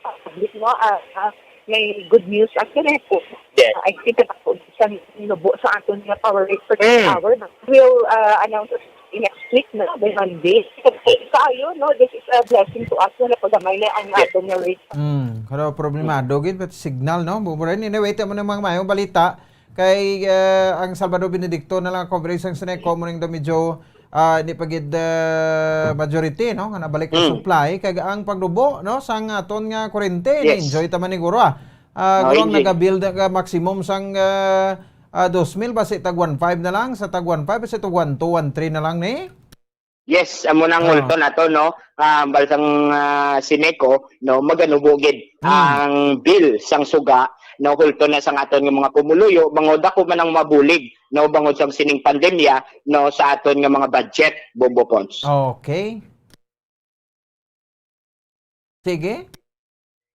public, no, ah, ah, may good news actually po. Yes. Ah, I think that ako sa nubo sa aton nga power rate per Mm. hour, but we'll, ah, announce it next week, no, by Monday. So, kaayo, no, this is a blessing to us, no, napagamay na ang Yes. aton nga rate. Mm, pero problemado gid, but signal, no? Bumura ni, anyway, ito mo ng mga mayong balita. Kay, ah, ang Salvador Benedicto na lang ang coverage sang Seneco, mo ning daw medyo, ah, hindi pa gid, ah, majority, no, nga nabalik ang Mm. supply. Kag ang pagdubo, no, sang aton nga kurente, Yes. na-enjoy ta man ni guro, ah. Ah, Oh, guro, ang enjoy. Nagabuild nga maximum sang, ah, ah, dos mil, basi tag one five na lang, sa tag one five, basi tag one two, one three na lang ni. Yes, amo nang Ah. Hulton ato, no? Ah, balsang, ah, Seneco, no, maganubo gid Hmm. ang bill sang suga, no, hulton na sang aton nga mga pumuluyo, bangod ako man ang mabulig, no, bangod sang sining pandemya, no, sa aton nga mga budget, Bombo Pons. Okay. Sige.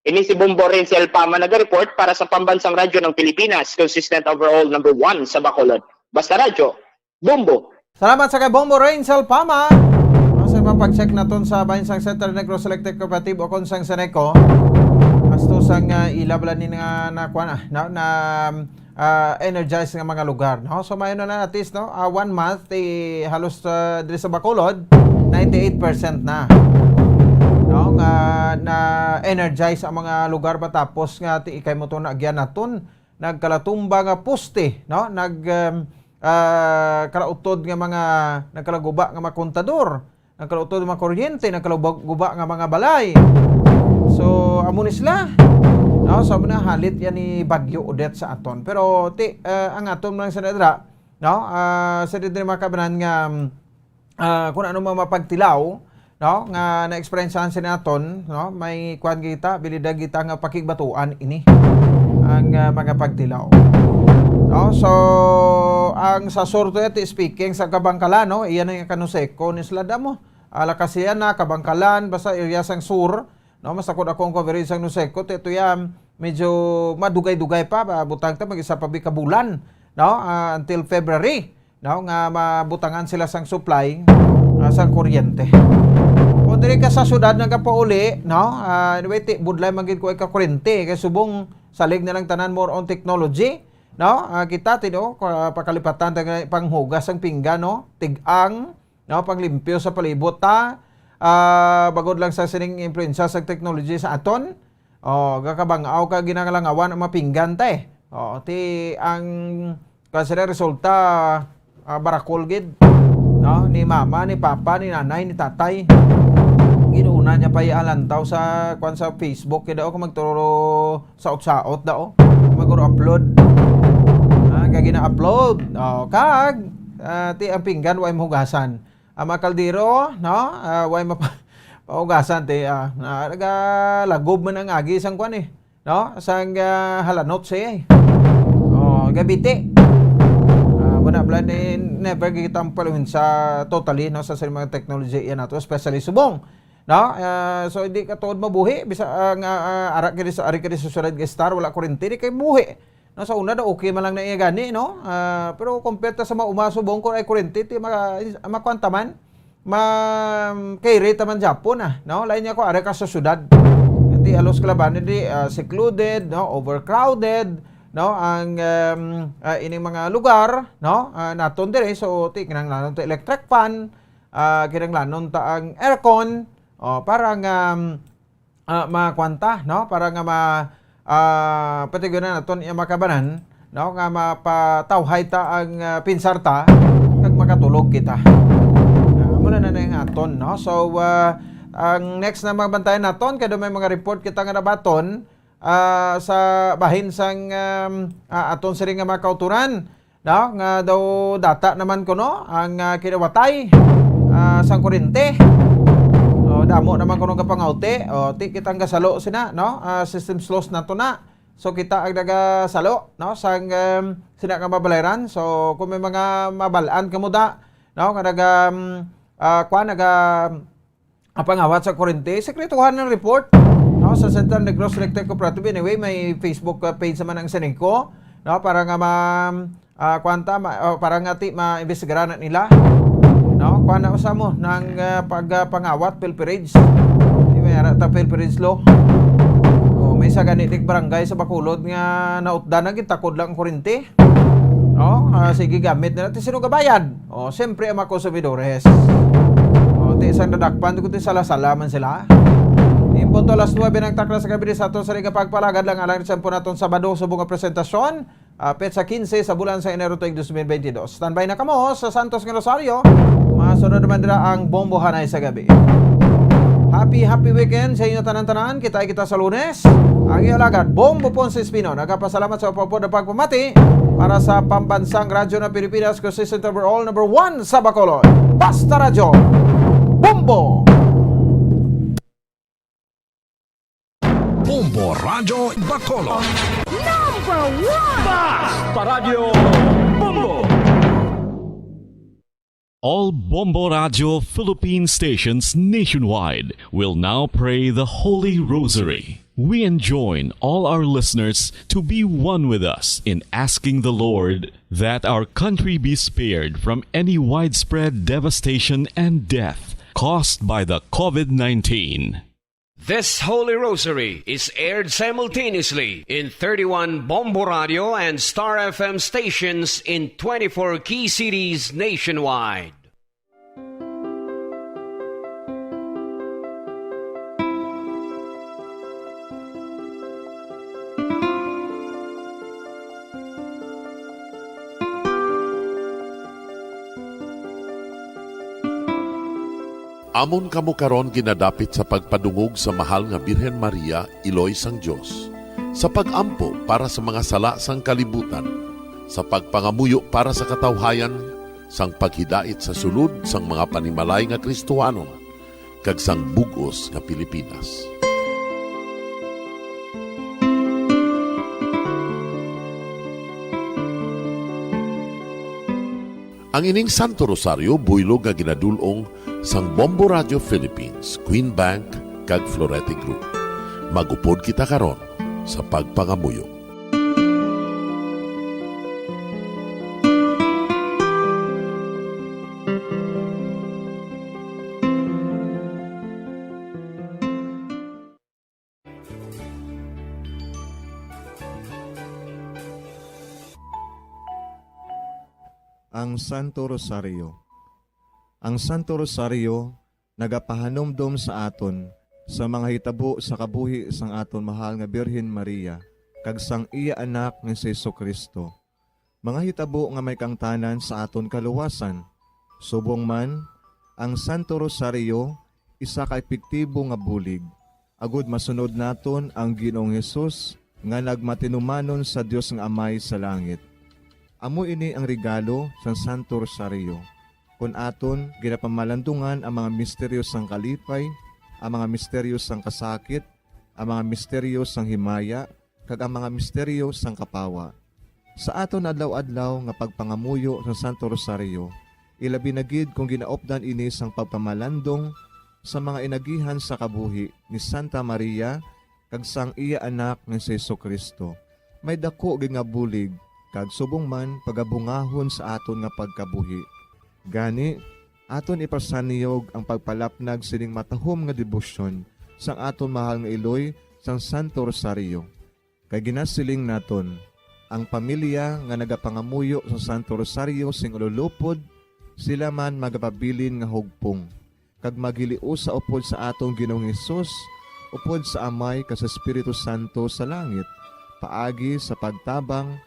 Ini si Bombo Renzel Pama naga-report para sa Pambansang Radyo ng Pilipinas, consistent overall number one sa Bacolod. Basta Radyo, Bombo. Salamat sa kay Bombo Renzel Pama. Ang sa mga pag-check naton sa bahin sang Central Negros Electric Cooperative o kon sang Seneco, asto sang, ah, ila bala ni nga nakuha na, na, na, ah, energized nga mga lugar, no? So, mayo na lang at least, no? Ah, one month, eh, halos, ah, diri sa Bacolod, ninety-eight percent na. No? Nga na-energize ang mga lugar matapos nga ti-, ikay mo to na agyan naton, nagkalatumba nga poste, no? Nag, um, ah, kalautod nga mga, nagkalaguba nga mga kontador, nagkalautod nga mga kuryente, nagkalaguba nga mga balay. So, amo ni sila. No? So, amo na halit yan ni Bagyo Odette sa aton. Pero, ti, ah, ang aton lang sa nadra, no? Ah, sa diri mga kabanan nga, um, ah, kung ano mga mapagtilaw, no, nga naeksperyensyahan sa naton, no, may kuwan kita, bilida kita nga pakigbatuan ini ang, ah, mga pagtilaw. No? So, ang sa sur to, ito, speaking sa Kabangkalan, no, iyan ang kanuseko ni sila damo. Ala kasi yan na, Kabangkalan, basta area sang sur, no, masakod ako ang coverage sang nuseko, ito yan, medyo madugay-dugay pa, ba, butang ta, mag-isa pa bi ka bulan, no, ah, until February, no, nga mabutangan sila sang supply, ah, sang kuryente. Kung diri ka sa syudad nagapauli, no, ah, anyway, ti-, budlay man gid ko ikakuryente, kay subong salig na lang tanan more on technology, no? Ah, kita, ti, no, ka-, pakalipatan ta nga panghugas sang pinggan, no? Tig-ang, no, panglimpyo sa palibot ta, ah, bagod lang sa sining impluwensya sa technology sa aton. Oh, gakabang-aw ka ginangalangawan ang mapinggan ta, eh. Oh, ti ang, kasi na resulta, ah, barakol gid, no? Ni mama, ni papa, ni nanay, ni tatay. Ginuuna niya pa ialantaw sa, kwan, sa Facebook, kaya daw kung magturo saot-saot daw. Maguro upload. Ah, kaya gina-upload. Oh, kag, ah, ti ang pinggan, way mahugasan. Ang mga kaldero, no? Ah, way mapa-, mahugasan, ti, ah, na, nagalagob man ang agi sang kwan, eh. No? Sang, ah, halanot siya, eh. Oh, gabiti. Ah, wala, wala, ni, never kita ang paluhin sa totally, no? Sa, sa mga technology yan nato, especially subong. No? Ah, so, hindi ka tuod mabuhi. Bisa, ah, nga, ah, ara ka di sa, ari ka di sa sulod nga star, wala kuryente, di kay buhi. No, sa una daw, okay man lang na iya gani, no? Ah, pero compare ta sa mga umasubong ko ay kuryente, ti maka-, makuan ta man, ma-, kay rate man Japon, ah, no? Lain niya ko, ari ka sa syudad. Ti alos kalaban, di, ah, secluded, no? Overcrowded, no? Ang, um, ah, ining mga lugar, no? Ah, naton dire, so, ti kinahanglanon ta electric fan, ah, kinahanglanon ta ang aircon, oh, para nga, um, ah, makuan ta, no? Para nga ma-, ah, patigunan naton iya makabanan, no? Nga mapatawhay ta ang, ah, pinsar ta, kag makatulog kita. Ah, muna na na yung aton, no? So, ah, ang next na mabantayan naton, kay daw may mga report kita nga nabaton, ah, sa bahin sang, um, ah, aton siring nga mga kauturan, no, nga daw data naman kuno ang, ah, kinawatay, ah, sang kuryente. O, damo naman kuno nga pangawti. O, ti kitang gasalo sina, no? Ah, systems loss nato na. So, kita ang nagasalo, no, sang, um, sina nga mabalayran. So, kung may mga mabal-an kamo da, no, nga naga, um, ah, kuwan, naga, ah, pangawat sa kurente, sekretuhan ang report, no, sa Central Negros Electric Cooperative. Anyway, may Facebook, ah, page naman ang Seneco, no, para nga ma-, ah, kuwan ta, ma-, oh, para nga ti maimbestigaran na nila. No, kuwan na usa mo nang, ah, pag, ah, pangawat pilferage. Di may ara ta pilferage law. Oh, may isa gani tig barangay sa Bacolod nga nautdan na, gitakod lang ang kurente. No, ah, sige, gamit na natin. Sino gabayad? Oh, siyempre ang mga konsumidores. Oh, ti isang nadakpan, kundi sala-sala man sila. Impot alas nuebe ng takna sa gabi sa aton sa Liga Pagpalagad lang alang sa naton Sabado, subong nga presentasyon. Ah, petsa quince sa bulan sa Enero tuig dos mil twenty-dos. Standby na kamo sa Santos nga Rosario. Masunod naman dira ang Bombo Hanay sa gabi. Happy, happy weekend sa inyo tanan-tanan. Kita-kita sa Lunes. Ang iyo alagad, Bombo Ponce Espino, nagapasalamat sa upapod na pagpamati para sa Pambansang Radyo ng Pilipinas, consistent overall, number one sa Bacolod. Basta Radyo, Bombo! Bombo Radyo Bacolod. Number one! Basta Radyo Bombo! All Bombo Radyo Philippine stations nationwide will now pray the Holy Rosary. We enjoin all our listeners to be one with us in asking the Lord that our country be spared from any widespread devastation and death caused by the covid nineteen. This Holy Rosary is aired simultaneously in thirty-one Bombo Radio and Star F M stations in twenty-four key cities nationwide. Amon kamo karon ginadapit sa pagpadungog sa Mahal nga Birhen Maria, Iloy sang Dios, sa pag-ampo para sa mga sala sang kalibutan, sa pagpangamuyo para sa katawhayan, sang paghidait sa sulod sang mga panimalay nga Kristohanon, kag sang bug-os nga Pilipinas. Ang ining Santo Rosario buylog nga ginadul-ong sang Bombo Radio Philippines, Queen Bank, kag Florete Group. Mag-upod kita karon sa pagpangamuyo. Ang Santo Rosario. Ang Santo Rosario nagapahanumdom sa aton sa mga hitabo sa kabuhi sang aton mahal nga Birhen Maria kag sang iya Anak nga si Jesu-Cristo, mga hitabo nga may kaangtanan sa aton kaluwasan. Subong man, ang Santo Rosario isa ka epektibo nga bulig agod masunod naton ang Ginoong Hesus nga nagmatinumanon sa Dios nga Amay sa langit. Amo ini ang regalo sang Santo Rosario, kon aton ginapamalandungan ang mga misteryo sang kalipay, ang mga misteryo sang kasakit, ang mga misteryo sang himaya, kag ang mga misteryo sang kapawa. Sa aton adlaw-adlaw nga pagpangamuyo sa Santo Rosario, ilabi na gid kon ginaupdan ini sang pagpamalandong sa mga inagihan sa kabuhi ni Santa Maria kag sang iya Anak nga si Jesu-Cristo, may daku gid nga bulig kag subong man pagabungahon sa aton nga pagkabuhi. Gani, aton ipasanyog ang pagpalapnag sining matahom nga debosyon sang aton mahal nga iloy sang Santo Rosario. Kay ginasiling naton, ang pamilya nga nagapangamuyo sa Santo Rosario sing ululupod, sila man magapabilin nga hugpong, kag maghiliusa upod sa aton Ginoong Hesus, upod sa Amay kag sa Espiritu Santo sa langit, paagi sa pagtabang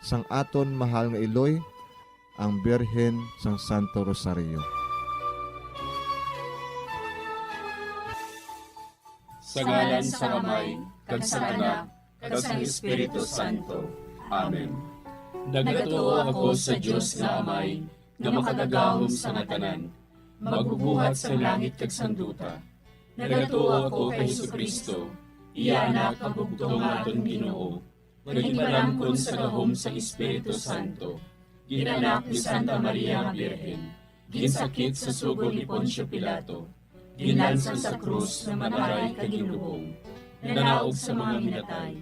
sang aton mahal nga iloy, ang Birhen sang Santo Rosario. Sa ngalan sang Amay, kag sang Anak, kag sang Espiritu Santo. Amen. Nagatuo ako sa Dios nga Amay, nga makagagahom sa nga tanan, magbubuhat sang langit kag sang duta. Nagatuo ako kay Jesu-Cristo, iya Anak nga bugtong nga aton Ginoo, nga ginpalangkon sa gahom sang Espiritu Santo, ginanak ni Santa Maria nga Birhen, ginsakit sa sugo ni Poncio Pilato, ginlansang sa krus nga mataray kag ginlubong, nanaog sa mga minatay.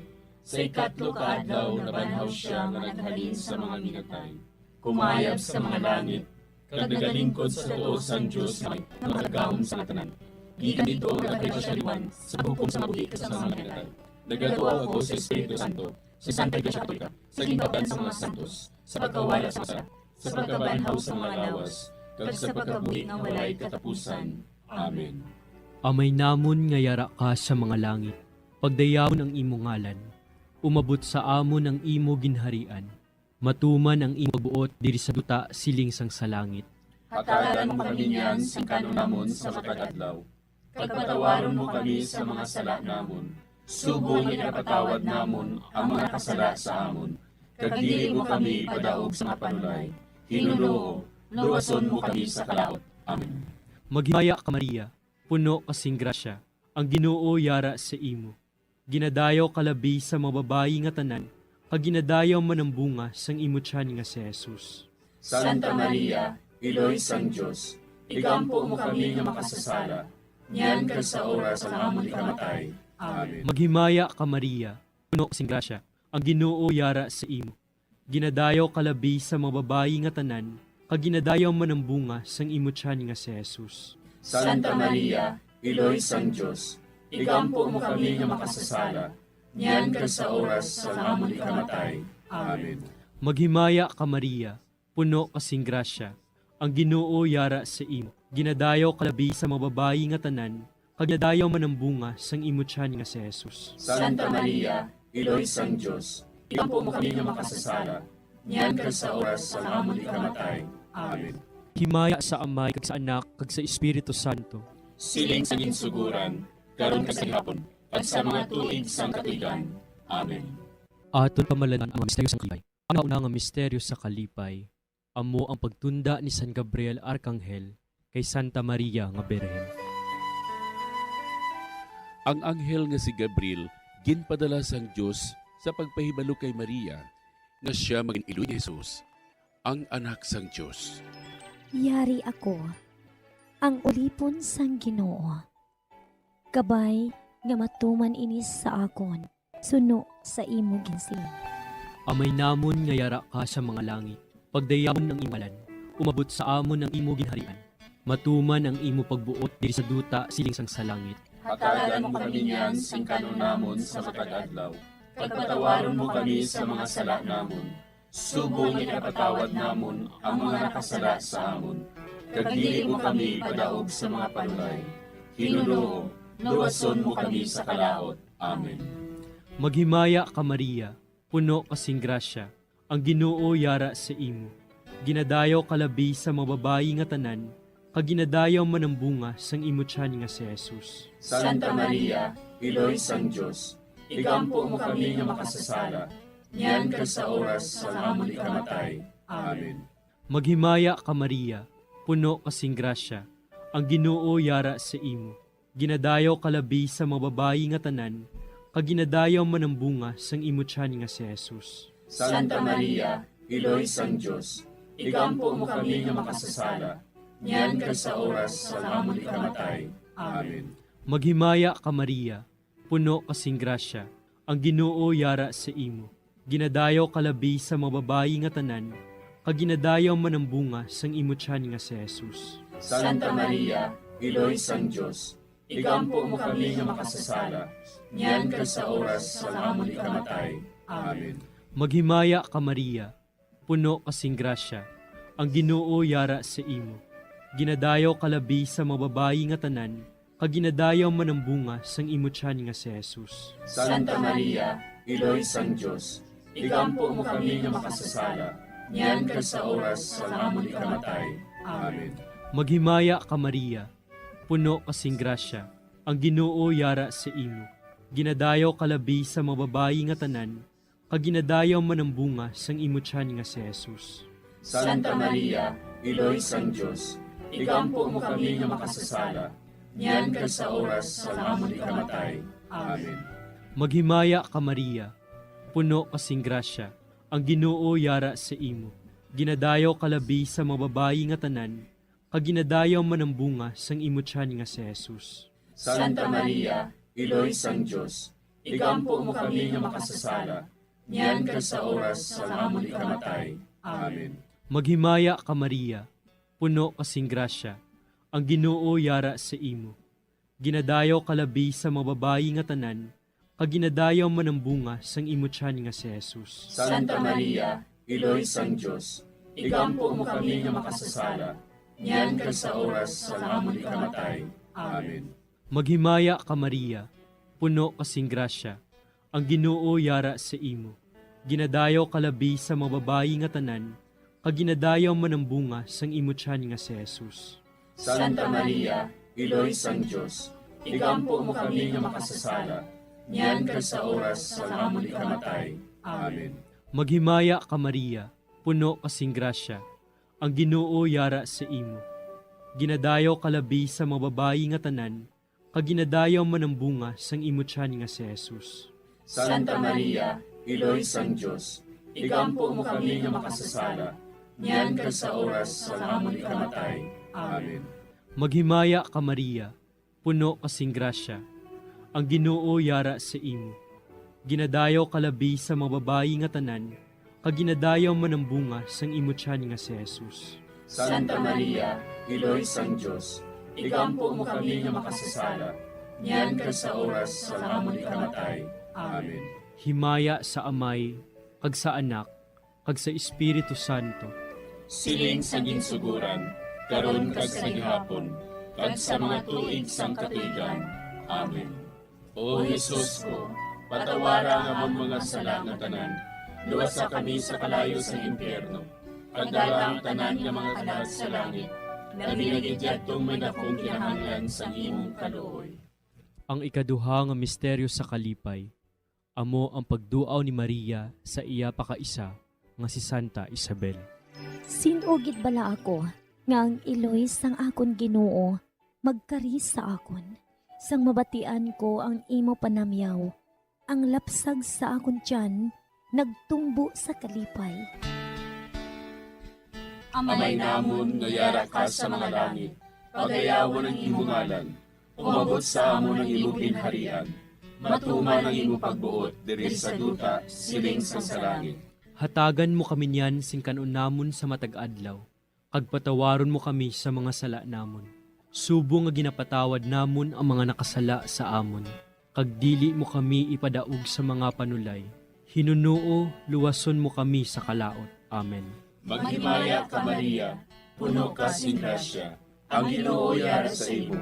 Sa ikatlo ka adlaw nabanhaw sia nga naghalin sa mga minatay. Kumayab sa mga langit, kag nagalingkod sa tuo sang Dios nga may nga makagagahom sa tanan. Gikan didto nagakaiba sia liwat sa paghukom sa mga buhi kag sa mga minatay. Nagatuo ako sa Espiritu Santo, sa Santa Iglesia Katolika, sa ginpabdan sa mga santos, sa pagkawala sa mga sala, sa pagkabanhaw sa mga lawas, kag sa pagkabuhi nga walay katapusan. Amen. Amay namon nga yara ka sa mga langit, pagdayawon ang imo ngalan. Umabot sa amon ang imo ginharian. Matuman ang imo pagbuot diri sa duta siling sang sa langit. Hatagan mo kami niyan sing kan-on namon sa matag adlaw. Kag patawaron mo kami sa mga sala namon, subong nga ginapatawad namon ang mga nakasala sa amon. Kag dili mo kami ipadaog sa mga panulay. Ginoo, luwason mo kami sa kalaut. Amen. Maghimaya ka, Maria, puno ka sing grasya, ang Ginoo yara sa imo. Ginadayaw ka labi sa mga babayi nga tanan, kag ginadayaw man ang bunga sang imo tiyan nga si Jesus. Santa Maria, Iloy sang Dios, igampo mo kami nga makasasala, niyan kag sa oras sang amon ikamatay. Amen. Maghimaya ka, Maria, puno ka sing grasya, ang Ginoo yara sa imo. Ginadayaw ka labi sa mga babayi nga tanan, kag ginadayaw man ang bunga sang imo tiyan nga si Jesus. Santa Maria, Iloy sang Dios, igampo mo kami nga makasasala, niyan kag sa oras sang amon ikamatay. Amen. Maghimaya ka, Maria, puno ka sing grasya, ang Ginoo yara sa imo. Ginadayaw ka labi sa mga babayi nga tanan, kag ginadayaw man ang bunga sang imo tiyan nga si Jesus. Santa Maria, Iloy sang Dios, igampo mo kami nga makasasala, niyan kag sa oras sang amon ikamatay. Amen. Himaya sa Amay, kag sa Anak, kag sa Espiritu Santo. Siling sa ginsugoran, karon kag sa gihapon, kag sa mga tuig sang katuigan. Amen. Aton pamalanan ang mga misteryo sang kalipay. Ang una nga misteryo sa kalipay, amo ang pagtunda ni San Gabriel Arkanghel kay Santa Maria nga Birhen. Ang anghel nga si Gabriel ginpadala sang Dios sa pagpahibalo kay Maria nga sia magin-iloy ni Jesus, ang Anak sang Dios. Yari ako, ang ulipon sang Ginoo. Kabay nga matuman ini sa akon, suno sa imo ginsiling. Amay namon nga yara ka sa mga langit, pagdayawon ang imo ngalan. Umabot sa amon ang imo ginharian. Matuman ang imo pagbuot diri sa duta siling sang sa langit. Hatagan mo kami niyan sing kan-on namon sa matag adlaw, kag patawaron mo kami sa mga sala namon, subong nga ginapatawad namon ang mga nakasala sa amon, kag dili mo kami ipadaog sa mga panulay. Ginoo, luwason mo kami sa kalaut. Amen. Maghimaya ka, Maria, puno ka sing grasya, ang Ginoo yara sa imo. Ginadayaw ka labi sa mga babayi nga tanan, kag ginadayaw man ang bunga sang imo tiyan nga si Jesus. Santa Maria, Iloy sang Dios, igampo mo kami nga makasasala, niyan kag sa oras sang amon ikamatay. Amen. Maghimaya ka, Maria, puno ka sing grasya, ang Ginoo yara sa imo. Ginadayaw ka labi sa mga babayi nga tanan, kag ginadayaw man ang bunga sang imo tiyan nga si Jesus. Santa Maria, Iloy sang Dios, igampo mo kami nga makasasala, niyan kag sa oras sang amon ikamatay. Amen. Maghimaya ka, Maria, puno ka sing grasya, ang Ginoo yara sa imo. Ginadayaw ka labi sa mga babayi nga tanan, kag ginadayaw man ang bunga sang imo tiyan nga si Jesus. Santa Maria, Iloy sang Dios, igampo mo kami nga makasasala, niyan kag sa oras sang amon ikamatay. Amen. Maghimaya ka, Maria, puno ka sing grasya, ang Ginoo yara sa imo. Ginadayaw ka labi sa mga babayi nga tanan, kag ginadayaw man ang bunga sang imo tiyan nga si Jesus. Santa Maria, Iloy sang Dios, igampo mo kami nga makasasala, niyan kag sa oras sang amon ikamatay. Amen. Maghimaya ka, Maria, puno ka sing grasya, ang Ginoo yara sa imo. Ginadayaw ka labi sa mga babayi nga tanan, kag ginadayaw man ang bunga sang imo tiyan nga si Jesus. Santa Maria, Iloy sang Dios, igampo mo kami nga makasasala, niyan kag sa oras sang amon ikamatay. Amen. Maghimaya ka, Maria, puno ka sing grasya, ang Ginoo yara sa imo. Ginadayaw ka labi sa mga babayi nga tanan, kag ginadayaw man ang bunga sang imo tiyan nga si Jesus. Santa Maria, Iloy sang Dios, igampo mo kami nga makasasala, niyan kag sa oras sang amon ikamatay. Amen. Maghimaya ka, Maria, puno ka sing grasya, ang Ginoo yara sa imo. Ginadayaw ka labi sa mga babayi nga tanan, kag ginadayaw man ang bunga sang imo tiyan nga si Jesus. Santa Maria, Iloy sang Dios, igampo mo kami nga makasasala, niyan kag sa oras sang amon ikamatay. Amen. Maghimaya ka, Maria, puno ka sing grasya, ang Ginoo yara sa imo. Ginadayaw ka labi sa mga babayi nga tanan, kag ginadayaw man ang bunga sang imo tiyan nga si Jesus. Santa Maria, Iloy sang Dios, igampo mo kami nga makasasala, niyan kag sa oras sang amon ikamatay. Amen. Maghimaya ka, Maria, puno ka sing grasya, ang Ginoo yara sa imo. Ginadayaw ka labi sa mga babayi nga tanan, kag ginadayaw man ang bunga sang imo tiyan nga si Jesus. Santa Maria, Iloy sang Dios, igampo mo kami nga makasasala, niyan kag sa oras sang amon ikamatay. Amen. Maghimaya ka, Maria, puno ka sing grasya, ang Ginoo yara sa imo. Ginadayaw ka labi sa mga babayi nga tanan, kag ginadayaw man ang bunga sang imo tiyan nga si Jesus. Santa Maria, Iloy sang Dios, igampo mo kami nga makasasala, niyan kag sa oras sang amon ikamatay. Amen. Himaya sa Amay, kag sa Anak, kag sa Espiritu Santo. Siling sa ginsuguran, karon kag sa gihapon, kag sa mga tuig sang katuigan. Amen. O Jesus ko, patawara ang amon mga sala nga tanan, luwasa kami sa kalayo sa impyerno, kag dala ang tanan nga mga kalag sa langit, labi na gid yadtong may dakong kinahanglan sang imong kaluoy. Ang ikaduha nga misteryo sa kalipay, amo ang pagduaw ni Maria sa iya pakaisa nga si Santa Isabel. Sin-o gid bala ako nga ang iloy sang akon Ginoo magkari sa akon, sang mabatian ko ang imo panamyaw? Ang lapsag sa akon tiyan nagtumbo sa kalipay. Amay namon nga yara ka sa mga langit, pagayawon ang imo ngalan. Umabot sa amon ang imo ginharian. Matuman ang imo pagbuot diri sa duta, siling sang sa langit. Hatagan mo kami niyan sing kan-on namon sa matag adlaw, kag patawaron mo kami sa mga sala namon, subong nga ginapatawad namon ang mga nakasala sa amon, kag dili mo kami ipadaog sa mga panulay. Hinunoo, luwason mo kami sa kalaut. Amen. Maghimaya ka, Maria, puno ka sing grasya, ang Ginoo yara sa imo.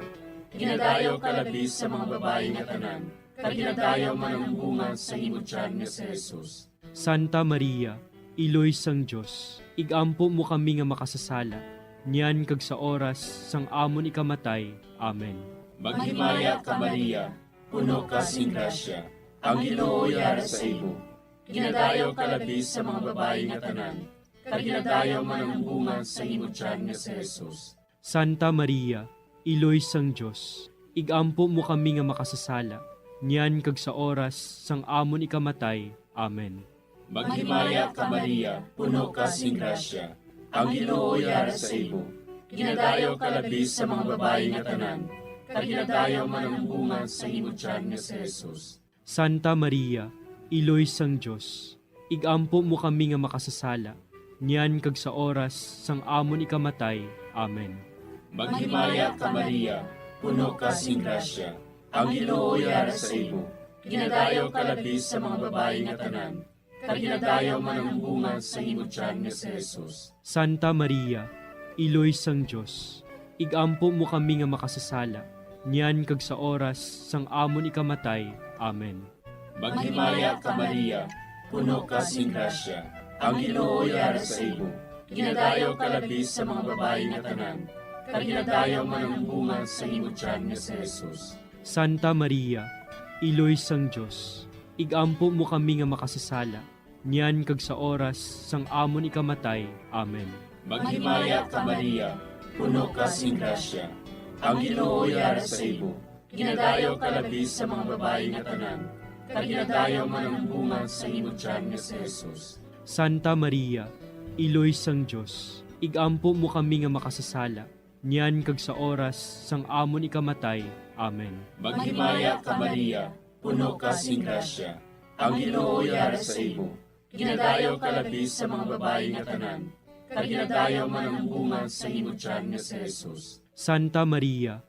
Ginadayaw ka labi sa mga babayi nga tanan, kag ginadayaw man ang bunga sa imo tiyan nga si Jesus. Santa Maria, Iloy sang Dios, igampo mo kami nga makasasala, niyan kag sa oras sang amon ikamatay. Amen. Maghimaya ka, Maria, puno ka sing grasya, ang Ginoo yara sa imo. Ginadayaw ka labi sa mga babayi nga tanan, kag ginadayaw man ang bunga sa imo tiyan nga si Jesus. Santa Maria, Iloy sang Dios, igampo mo kami nga makasasala, niyan kag sa oras sang amon ikamatay. Amen. Maghimaya ka, Maria, puno ka sing grasya, ang Ginoo yara sa imo. Ginadayaw ka labi sa mga babayi nga tanan, kag ginadayaw man ang bunga sa imo tiyan nga si Jesus. Santa Maria, Iloy sang Dios, igampo mo kami nga makasasala, niyan kag sa oras sang amon ikamatay. Amen. Maghimaya ka, Maria, puno ka sing grasya, ang Ginoo yara sa imo. Ginadayaw ka labi sa mga babayi nga tanan, kag ginadayaw man ang bunga sa imo tiyan nga si Jesus. Santa Maria, Iloy sang Dios, igampo mo kami nga makasasala, niyan kag sa oras sang amon ikamatay. Amen. Maghimaya ka, Maria, puno ka sing grasya, ang Ginoo yara sa imo. Ginadayaw ka labi sa mga babayi nga tanan, kag ginadayaw man ang bunga sa imo tiyan nga si Jesus. Santa Maria, Iloy sang Dios, igampo mo kami nga makasasala, niyan kag sa oras sang amon ikamatay. Amen. Maghimaya ka, Maria, puno ka sing grasya, ang Ginoo yara sa imo. Ginadayaw ka labi sa mga babayi nga tanan, kag ginadayaw man ang bunga sang imo tiyan nga si Jesus. Santa Maria, Iloy sang Dios, igampo mo kami nga makasasala, niyan kag sa oras sang amon ikamatay. Amen. Maghimaya ka, Maria, puno ka sing grasya, ang Ginoo yara sa imo. Ginadayaw ka labi sa mga babayi nga tanan, kag ginadayaw man ang bunga sang imo tiyan nga si Jesus. Santa Maria,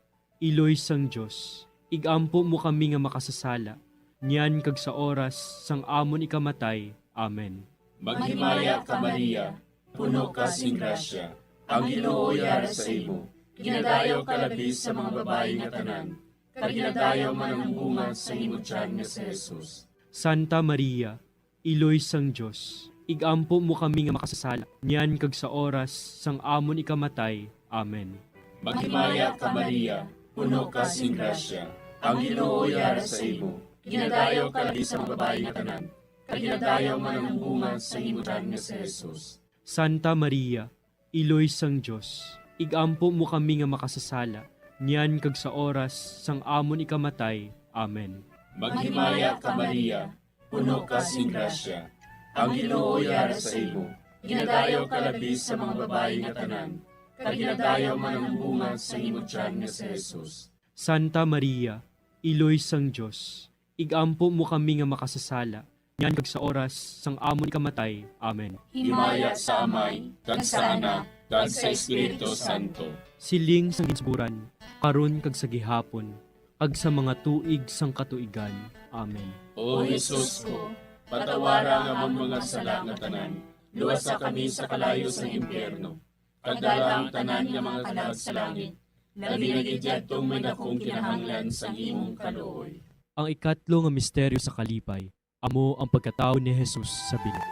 Iloy sang Dios, igampo mo kami nga makasasala, niyan kag sa oras sang amon ikamatay. Amen. Maghimaya ka, Maria, puno ka sing grasya, ang Ginoo yara sa imo. Ginadayaw ka labi sa mga babayi nga tanan, kag ginadayaw man ang bunga sang imo tiyan nga si Jesus. Santa Maria, Iloy sang Dios, igampo mo kami nga makasasala, niyan kag sa oras sang amon ikamatay. Amen. Maghimaya ka, Maria, puno ka sing grasya, ang Ginoo yara sa imo. Ginadayaw ka labi sa mga babayi nga tanan, kag ginadayaw man ang bunga sang imo tiyan nga si Jesus. Santa Maria, Iloy sang Dios, igampo mo kami nga makasasala, niyan kag sa oras sang amon ikamatay. Amen. Maghimaya ka, Maria, puno ka sing grasya, ang Ginoo yara sa imo. Ginadayaw ka labi sa mga babayi nga tanan, kag ginadayaw man ang bunga sang imo tiyan nga si Jesus. Santa Maria, Iloy sang Dios, igampo mo kami nga makasasala, niyan kag sa oras sang amon ikamatay. Amen. Himaya sa Amay, kag sa Anak, kag sa Espiritu Santo. Siling sang ginsugoran, karon kag sa gihapon, kag sa mga tuig sang katuigan. Amen. O Jesus ko, patawara ang amon mga sala nga tanan, luwasa kami sa kalayo sang impyerno, kag dala ang tanan nga mga kalag sa langit, labi na gid yadtong may dakong kinahanglan sang imong kaluoy. Ang ikatlo nga misteryo sa kalipay, amo ang pagkatawo ni Jesus sa bili.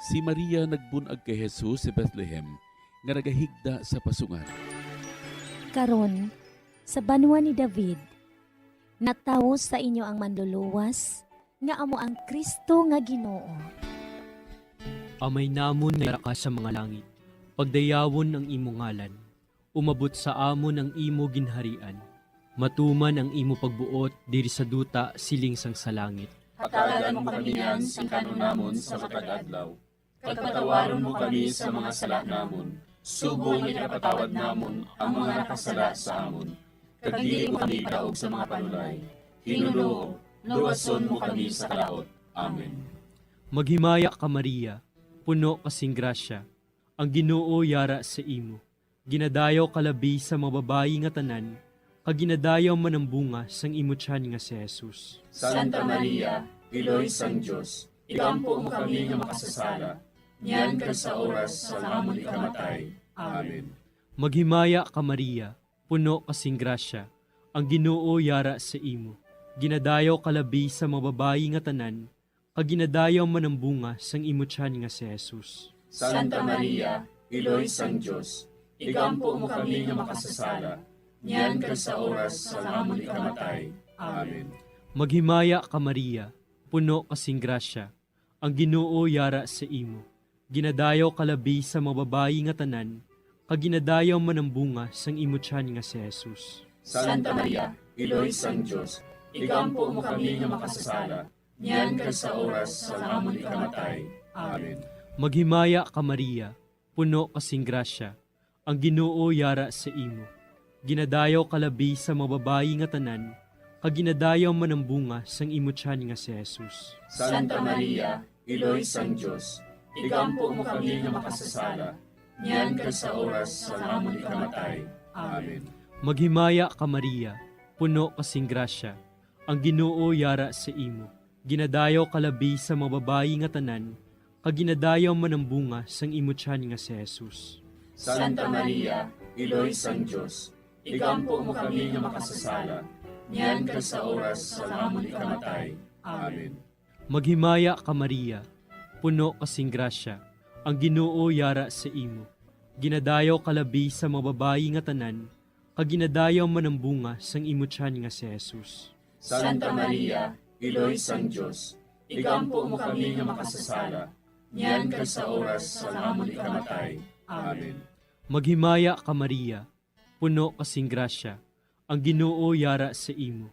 Si Maria nagbun-ag kay Jesus sa Bethlehem, nga nagahigda sa pasungan. Karon, sa banwa ni David, natawo sa inyo ang Manluluwas, nga amo ang Cristo nga Ginoo. Amay namon nga yara ka sa mga langit, pagdayawon ang imo ngalan. Umabot sa amon ang imo ginharian. Matuman ang imo pagbuot diri sa duta siling sang sa langit. Hatagan mo kami niyan sing kan-on namon sa matag adlaw, kag patawaron mo kami sa mga sala namon, subong nga ginapatawad namon ang mga nakasala sa amon. Kag dili mo kami idaog sa mga panulay, hinunoo, luwason mo kami sa kalaut. Amen. Maghimaya ka, Maria, puno ka sing grasya, ang Ginoo yara sa imo. Ginadayaw ka labi sa mga babayi nga tanan, kag ginadayaw man ang bunga sang imo tiyan nga si Jesus. Santa Maria, Iloy sang Dios, igampo mo kami nga makasasala, niyan kag sa oras sang amon ikamatay. Amen. Maghimaya ka, Maria, puno ka sing grasya, ang Ginoo yara sa imo. Ginadayaw ka labi sa mga babayi nga tanan, kag ginadayaw man ang bunga sang imo tiyan nga si Jesus. Santa Maria, Iloy sang Dios, igampo mo kami nga makasasala, niyan kag sa oras sang amon ikamatay. Amen. Maghimaya ka, Maria, puno ka sing grasya, ang Ginoo yara sa imo. Ginadayaw ka labi sa mga babayi nga tanan, kag ginadayaw man ang bunga sang imo tiyan nga si Jesus. Santa Maria, Iloy sang Dios, igampo mo kami nga makasasala, niyan kag sa oras sang amon ikamatay. Amen. Maghimaya ka, Maria, puno ka sing grasya, ang Ginoo yara sa imo. Ginadayaw ka labi sa mga babayi nga tanan, kag ginadayaw man ang bunga sang imo tiyan nga si Jesus. Santa Maria, Iloy sang Dios, igampo mo kami nga makasasala, niyan kag sa oras sang amon ikamatay. Amen. Maghimaya ka, Maria, puno ka sing grasya, ang Ginoo yara sa imo. Ginadayaw ka labi sa mga babayi nga tanan, kag ginadayaw man ang bunga sang imo tiyan nga si Jesus. Santa Maria, Iloy sang Dios, igampo mo kami nga makasasala, niyan kag sa oras sang amon ikamatay. Amen. Maghimaya ka, Maria, puno ka sing grasya, ang Ginoo yara sa imo. Ginadayaw ka labi sa mga babayi nga tanan, kag ginadayaw man ang bunga sang imo tiyan nga si Jesus. Santa Maria, Iloy sang Dios, igampo mo kami nga makasasala, niyan kag sa oras sang amon ikamatay. Amen. Maghimaya ka, Maria, puno ka sing grasya, ang Ginoo yara sa imo.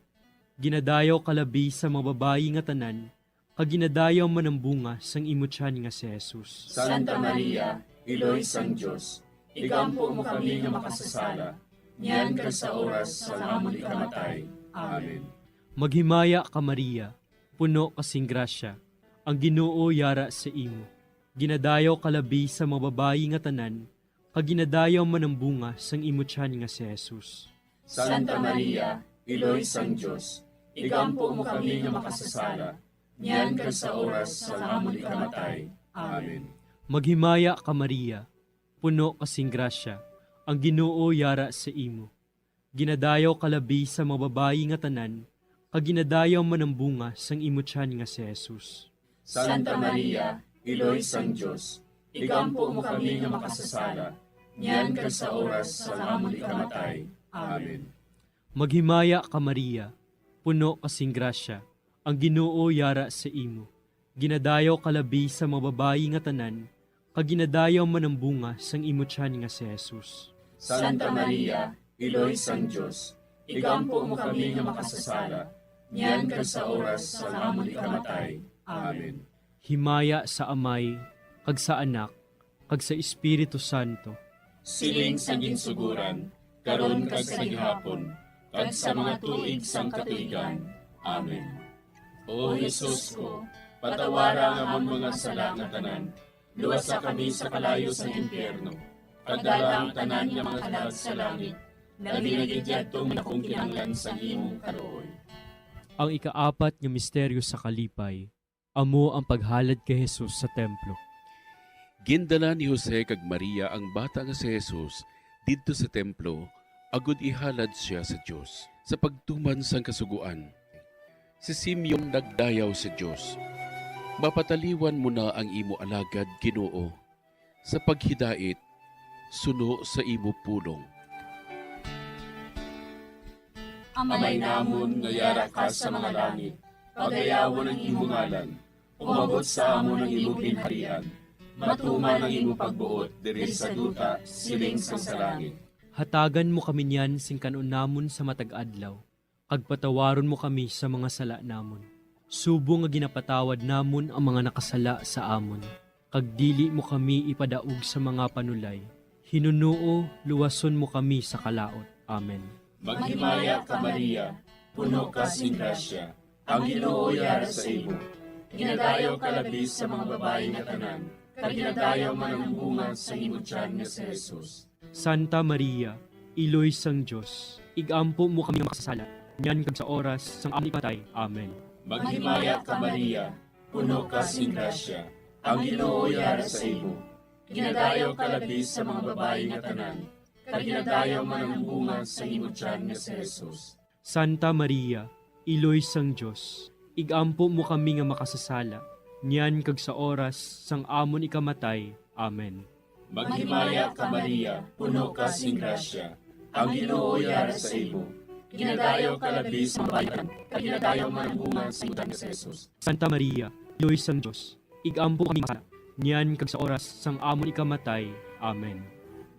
Ginadayaw ka labi sa mga babayi nga tanan, kag ginadayaw man ang bunga sang imo tiyan nga si Jesus. Santa Maria, Iloy sang Dios, igampo mo kami nga makasasala, niyan kag sa oras sang amon ikamatay. Amen. Maghimaya ka, Maria, puno ka sing grasya, ang Ginoo yara sa imo. Ginadayaw ka labi sa mga babayi nga tanan, kag ginadayaw man ang bunga sang imo tiyan nga si Jesus. Santa Maria, Iloy sang Dios, igampo mo kami nga makasasala, niyan kag sa oras sang amon ikamatay. Amen. Maghimaya ka, Maria, puno ka sing grasya, ang Ginoo yara sa imo. Ginadayaw ka labi sa mga babayi nga tanan, kag ginadayaw man ang bunga sang imo tiyan nga si Jesus. Santa Maria, Iloy sang Dios, igampo mo kami nga makasasala, niyan kag sa oras sang amon ikamatay. Amen. Maghimaya ka, Maria, puno ka sing grasya, ang Ginoo yara sa imo. Ginadayaw ka labi sa mga babayi nga tanan, kag ginadayaw man ang bunga sang imo tiyan nga si Jesus. Santa Maria, Iloy sang Dios, igampo mo kami nga makasasala, niyan kag sa oras sang amon ikamatay. Amen. Himaya sa Amay, kag sa Anak, kag sa Espiritu Santo. Siling sa ginsuguran, karon kag sa gihapon, kag sa mga tuig sang katuigan. Amen. O Jesus ko, patawara ang amon mga sala nga tanan, luwasa kami sa kalayo sang impyerno, kag dala ang tanan nga mga kalag sa langit, labi na gid yadtong may daku kinahanglan sang imong kaluoy. Ang ikaapat nga misteryo sa kalipay, amo ang paghalad kay Jesus sa templo. Gindala ni Jose kag Maria ang bata nga si Jesus didto sa templo agod ihalad sia sa Dios. Sa pagtuman sang Kasugoan, si Simeon nagdayaw sa Dios, "Mapataliwan mo na ang imo alagad, Ginoo, sa paghidait suno sa imo pulong." Amay namon nga yara ka sa mga langit, pagayawon ang imo ngalan. Umabot sa amon ang imo ginharian. Matuman ang imo pagbuot diri sa duta, siling sang sa langit. Hatagan mo kami niyan sing kan-on namon sa matag adlaw, kag patawaron mo kami sa mga sala namon, subong nga ginapatawad namon ang mga nakasala sa amon. Kag dili mo kami ipadaog sa mga panulay. Hinunoo, luwason mo kami sa kalaut. Amen. Maghimaya ka, Maria, puno ka sing grasya, ang Ginoo yara sa imo. Ginadayaw ka labi sa mga babayi nga tanan, kag ginadayaw man ang bunga sa imo tiyan nga si Jesus. Santa Maria, Iloy sang Dios, ig-ampo mo kami nga makasasala, niyan kag sa oras sang amon ikamatay. Amen. Maghimaya ka, Maria, puno ka sing grasya, ang Ginoo yara sa imo. Ginadayaw ka labi sa mga babayi nga tanan, kag ginadayaw man ang bunga sa imo tiyan nga si Jesus. Santa Maria, Iloy sang Dios, ig-ampo mo kami nga makasasala, niyan kag sa oras sang amon ikamatay. Amen. Maghimaya ka, Maria, puno ka sing grasya, ang Ginoo yara sa imo. Ginadayaw ka labi sa mga babayi nga tanan, kag ginadayaw man ang bunga sa imo tiyan nga si Jesus. Santa Maria, Iloy sang Dios, ig-ampo kami nga makasasala, niyan kag sa oras sang amon ikamatay. Amen.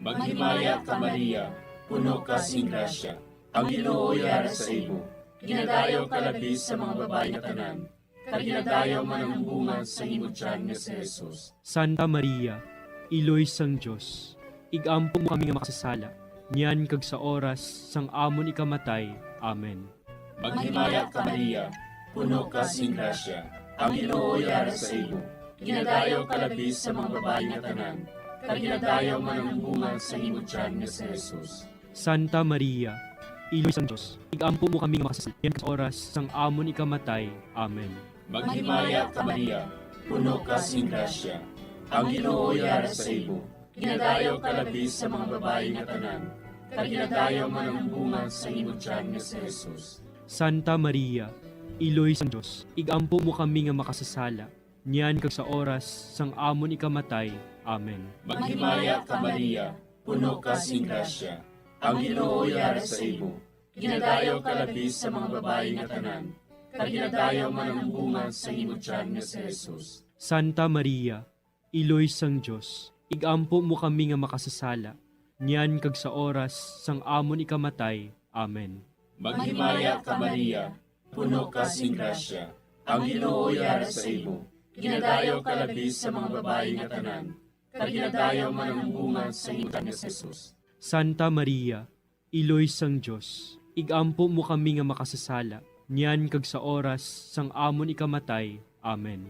Maghimaya ka, Maria, puno ka sing grasya, ang Ginoo yara sa imo. Ginadayaw ka labi sa mga babayi nga tanan, kag ginadayaw man ang bunga sa imo tiyan nga si Jesus. Santa Maria, Iloy sang Dios, ig-ampo mo kami nga makasasala, niyan kag sa oras sang amon ikamatay. Amen. Maghimaya ka, Maria, puno ka sing grasya, ang Ginoo yara sa imo. Ginadayaw ka labi sa mga babayi nga tanan, kag ginadayaw man ang bunga sa imo tiyan nga si Jesus. Santa Maria, Iloy sang Dios, ig-ampo mo kami nga makasasala, niyan kag sa oras sang amon ikamatay. Amen. Maghimaya ka, Maria, puno ka sing grasya, ang Ginoo yara sa imo. Ginadayaw ka labi sa mga babayi nga tanan, kag ginadayaw man ang bunga sa imo tiyan nga si Jesus. Santa Maria, Iloy sang Dios, ig-ampo mo kami nga makasasala, niyan kag sa oras sang amon ikamatay. Amen. Maghimaya ka, Maria, puno ka sing grasya, ang Ginoo yara sa imo. Ginadayaw ka labi sa mga babayi nga tanan, kag ginadayaw man ang bunga sa imo tiyan nga si Jesus. Santa Maria, Iloy sang Dios, ig-ampo mo kami nga makasasala, niyan kag sa oras sang amon ikamatay. Amen. Maghimaya ka, Maria, puno ka sing grasya. Ang Ginoo yara sa imo. Ginadayaw ka labi sa mga babayi nga tanan, kag ginadayaw man ang bunga sa imo tiyan nga si Jesus. Santa Maria, Iloy sang Dios, ig-ampo mo kami nga makasasala, niyan kag sa oras sang amon ikamatay. Amen.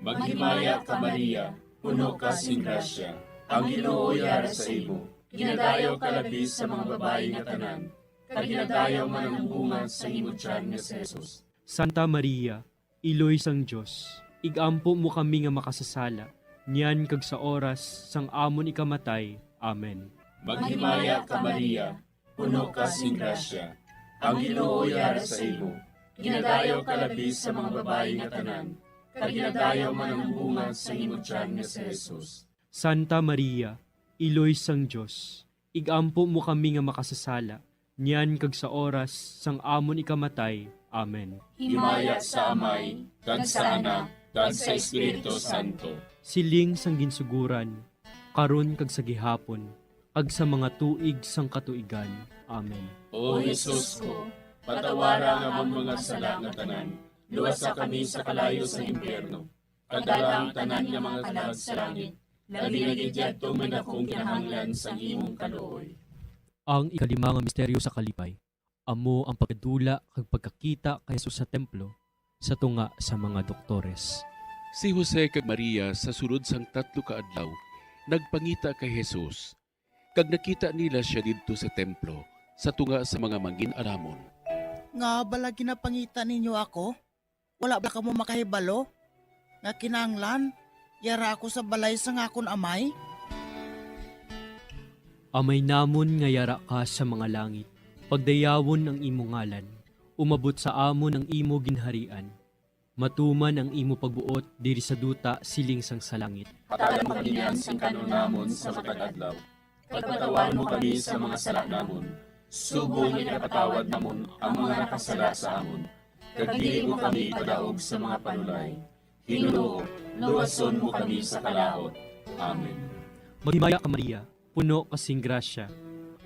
Maghimaya ka, Maria, puno ka sing grasya. Ang Ginoo yara sa imo. Ginadayaw ka labi sa mga babayi nga tanan, kag ginadayaw man ang bunga sa imo tiyan nga si Jesus. Santa Maria, Iloy sang Dios, ig-ampo mo kami nga makasasala, niyan kag sa oras sang amon ikamatay. Amen. Maghimaya ka, Maria, puno ka sing grasya. Ang Ginoo yara sa imo. Ginadayaw ka labi sa mga babayi nga tanan, kag ginadayaw man ang bunga sa imo tiyan nga si Jesus. Santa Maria, Iloy sang Dios, ig-ampo mo kami nga makasasala, niyan kag sa oras sang amon ikamatay. Amen. Himaya sa Amay, kag sa Anak, kag sa Espiritu Santo. Siling sang ginsuguran, karon kag sa gihapon, kag sa mga tuig sang katuigan. Amen. O Jesus ko, patawara ang amon mga sala nga tanan, luwasa kami sa kalayo sa impyerno, kag dala ang tanan nga mga kalag sa langit, labi na gid yadtong may dakong kinahanglan sang imong kaluoy. Ang ikalima nga misteryo sa kalipay, amo ang pagkadula kag pagkakita kay Jesus sa templo sa tunga sa mga doktores. Si Jose kag Maria sa sulod sang tatlo ka adlaw nagpangita kay Jesus, kag nakita nila sia didto sa templo sa tunga sa mga mangin-alamon. Ngaa bala ginapangita ninyo ako? Wala bala kamo makahibalo nga kinahanglan yara ako sa balay sang akon Amay? Amay namon nga yara ka sa mga langit, pagdayawon ang imo ngalan, umabot sa amon ang imo ginharian, matuman ang imo pagbuot diri sa duta siling sang sa langit. Hatagan mo kami niyan sing kan-on namon sa matag adlaw, kag patawaron mo kami sa mga sala namon, subong nga ginapatawad namon ang mga nakasala sa amon, kag dili mo kami ipadaog sa mga panulay. Ginoo, luwason mo kami sa kalaut. Amen. Maghimaya ka, Maria, puno ka sing grasya,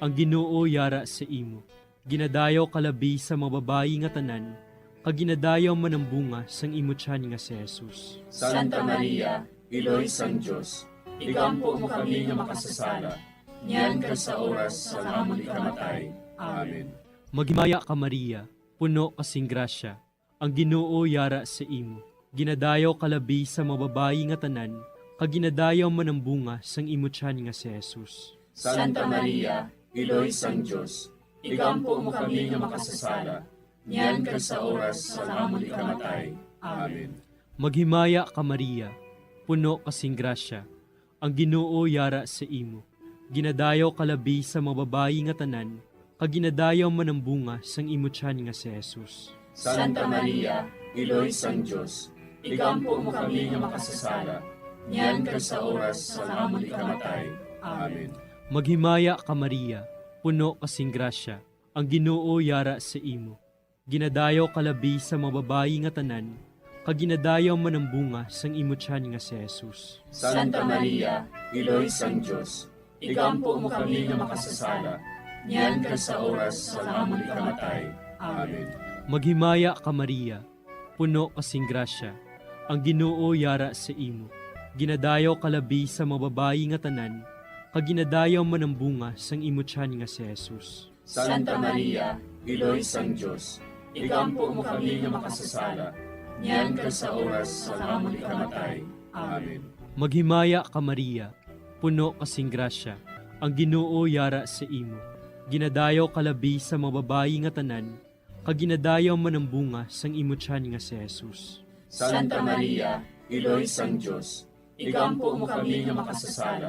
ang Ginoo yara sa imo. Ginadayaw ka labi sa mga babayi nga tanan, kag ginadayaw man ang bunga sang imo tiyan nga si Jesus. Santa Maria, Iloy sang Dios, igampo mo kami nga makasasala, niyan kag sa oras sang amon ikamatay. Amen. Maghimaya ka, Maria, puno ka sing grasya, ang Ginoo yara sa imo. Ginadayaw ka labi sa mga babayi nga tanan, kag ginadayaw man ang bunga sang imo tiyan nga si Jesus. Santa Maria, Iloy sang Dios, igampo mo kami nga makasasala, niyan kag sa oras sang amon ikamatay. Amen. Maghimaya ka, Maria, puno ka sing grasya, ang Ginoo yara sa imo. Ginadayaw ka labi sa mga babayi nga tanan, kag ginadayaw man ang bunga sang imo tiyan nga si Jesus. Santa Maria, Iloy sang Dios, igampo mo kami nga makasasala, niyan kag sa oras sang amon ikamatay. Amen. Maghimaya ka, Maria, puno ka sing grasya, ang Ginoo yara sa imo. Ginadayaw ka labi sa mga babayi nga tanan, kag ginadayaw man ang bunga sang imo tiyan nga si Jesus. Santa Maria, Iloy sang Dios, igampo mo kami nga makasasala, niyan kag sa oras sang amon ikamatay. Amen. Maghimaya ka, Maria, puno ka sing grasya, ang Ginoo yara sa imo. Ginadayaw ka labi sa mga babayi nga tanan, kag ginadayaw man ang bunga sang imo tiyan nga si Jesus. Santa Maria, Iloy sang Dios, igampo mo kami nga makasasala, niyan kag sa oras sang amon ikamatay. Amen. Maghimaya ka, Maria, puno ka sing grasya, ang Ginoo yara sa imo. Ginadayaw ka labi sa mga babayi nga tanan, kag ginadayaw man ang bunga sang imo tiyan nga si Jesus. Santa Maria, Iloy sang Dios, igampo mo kami nga makasasala,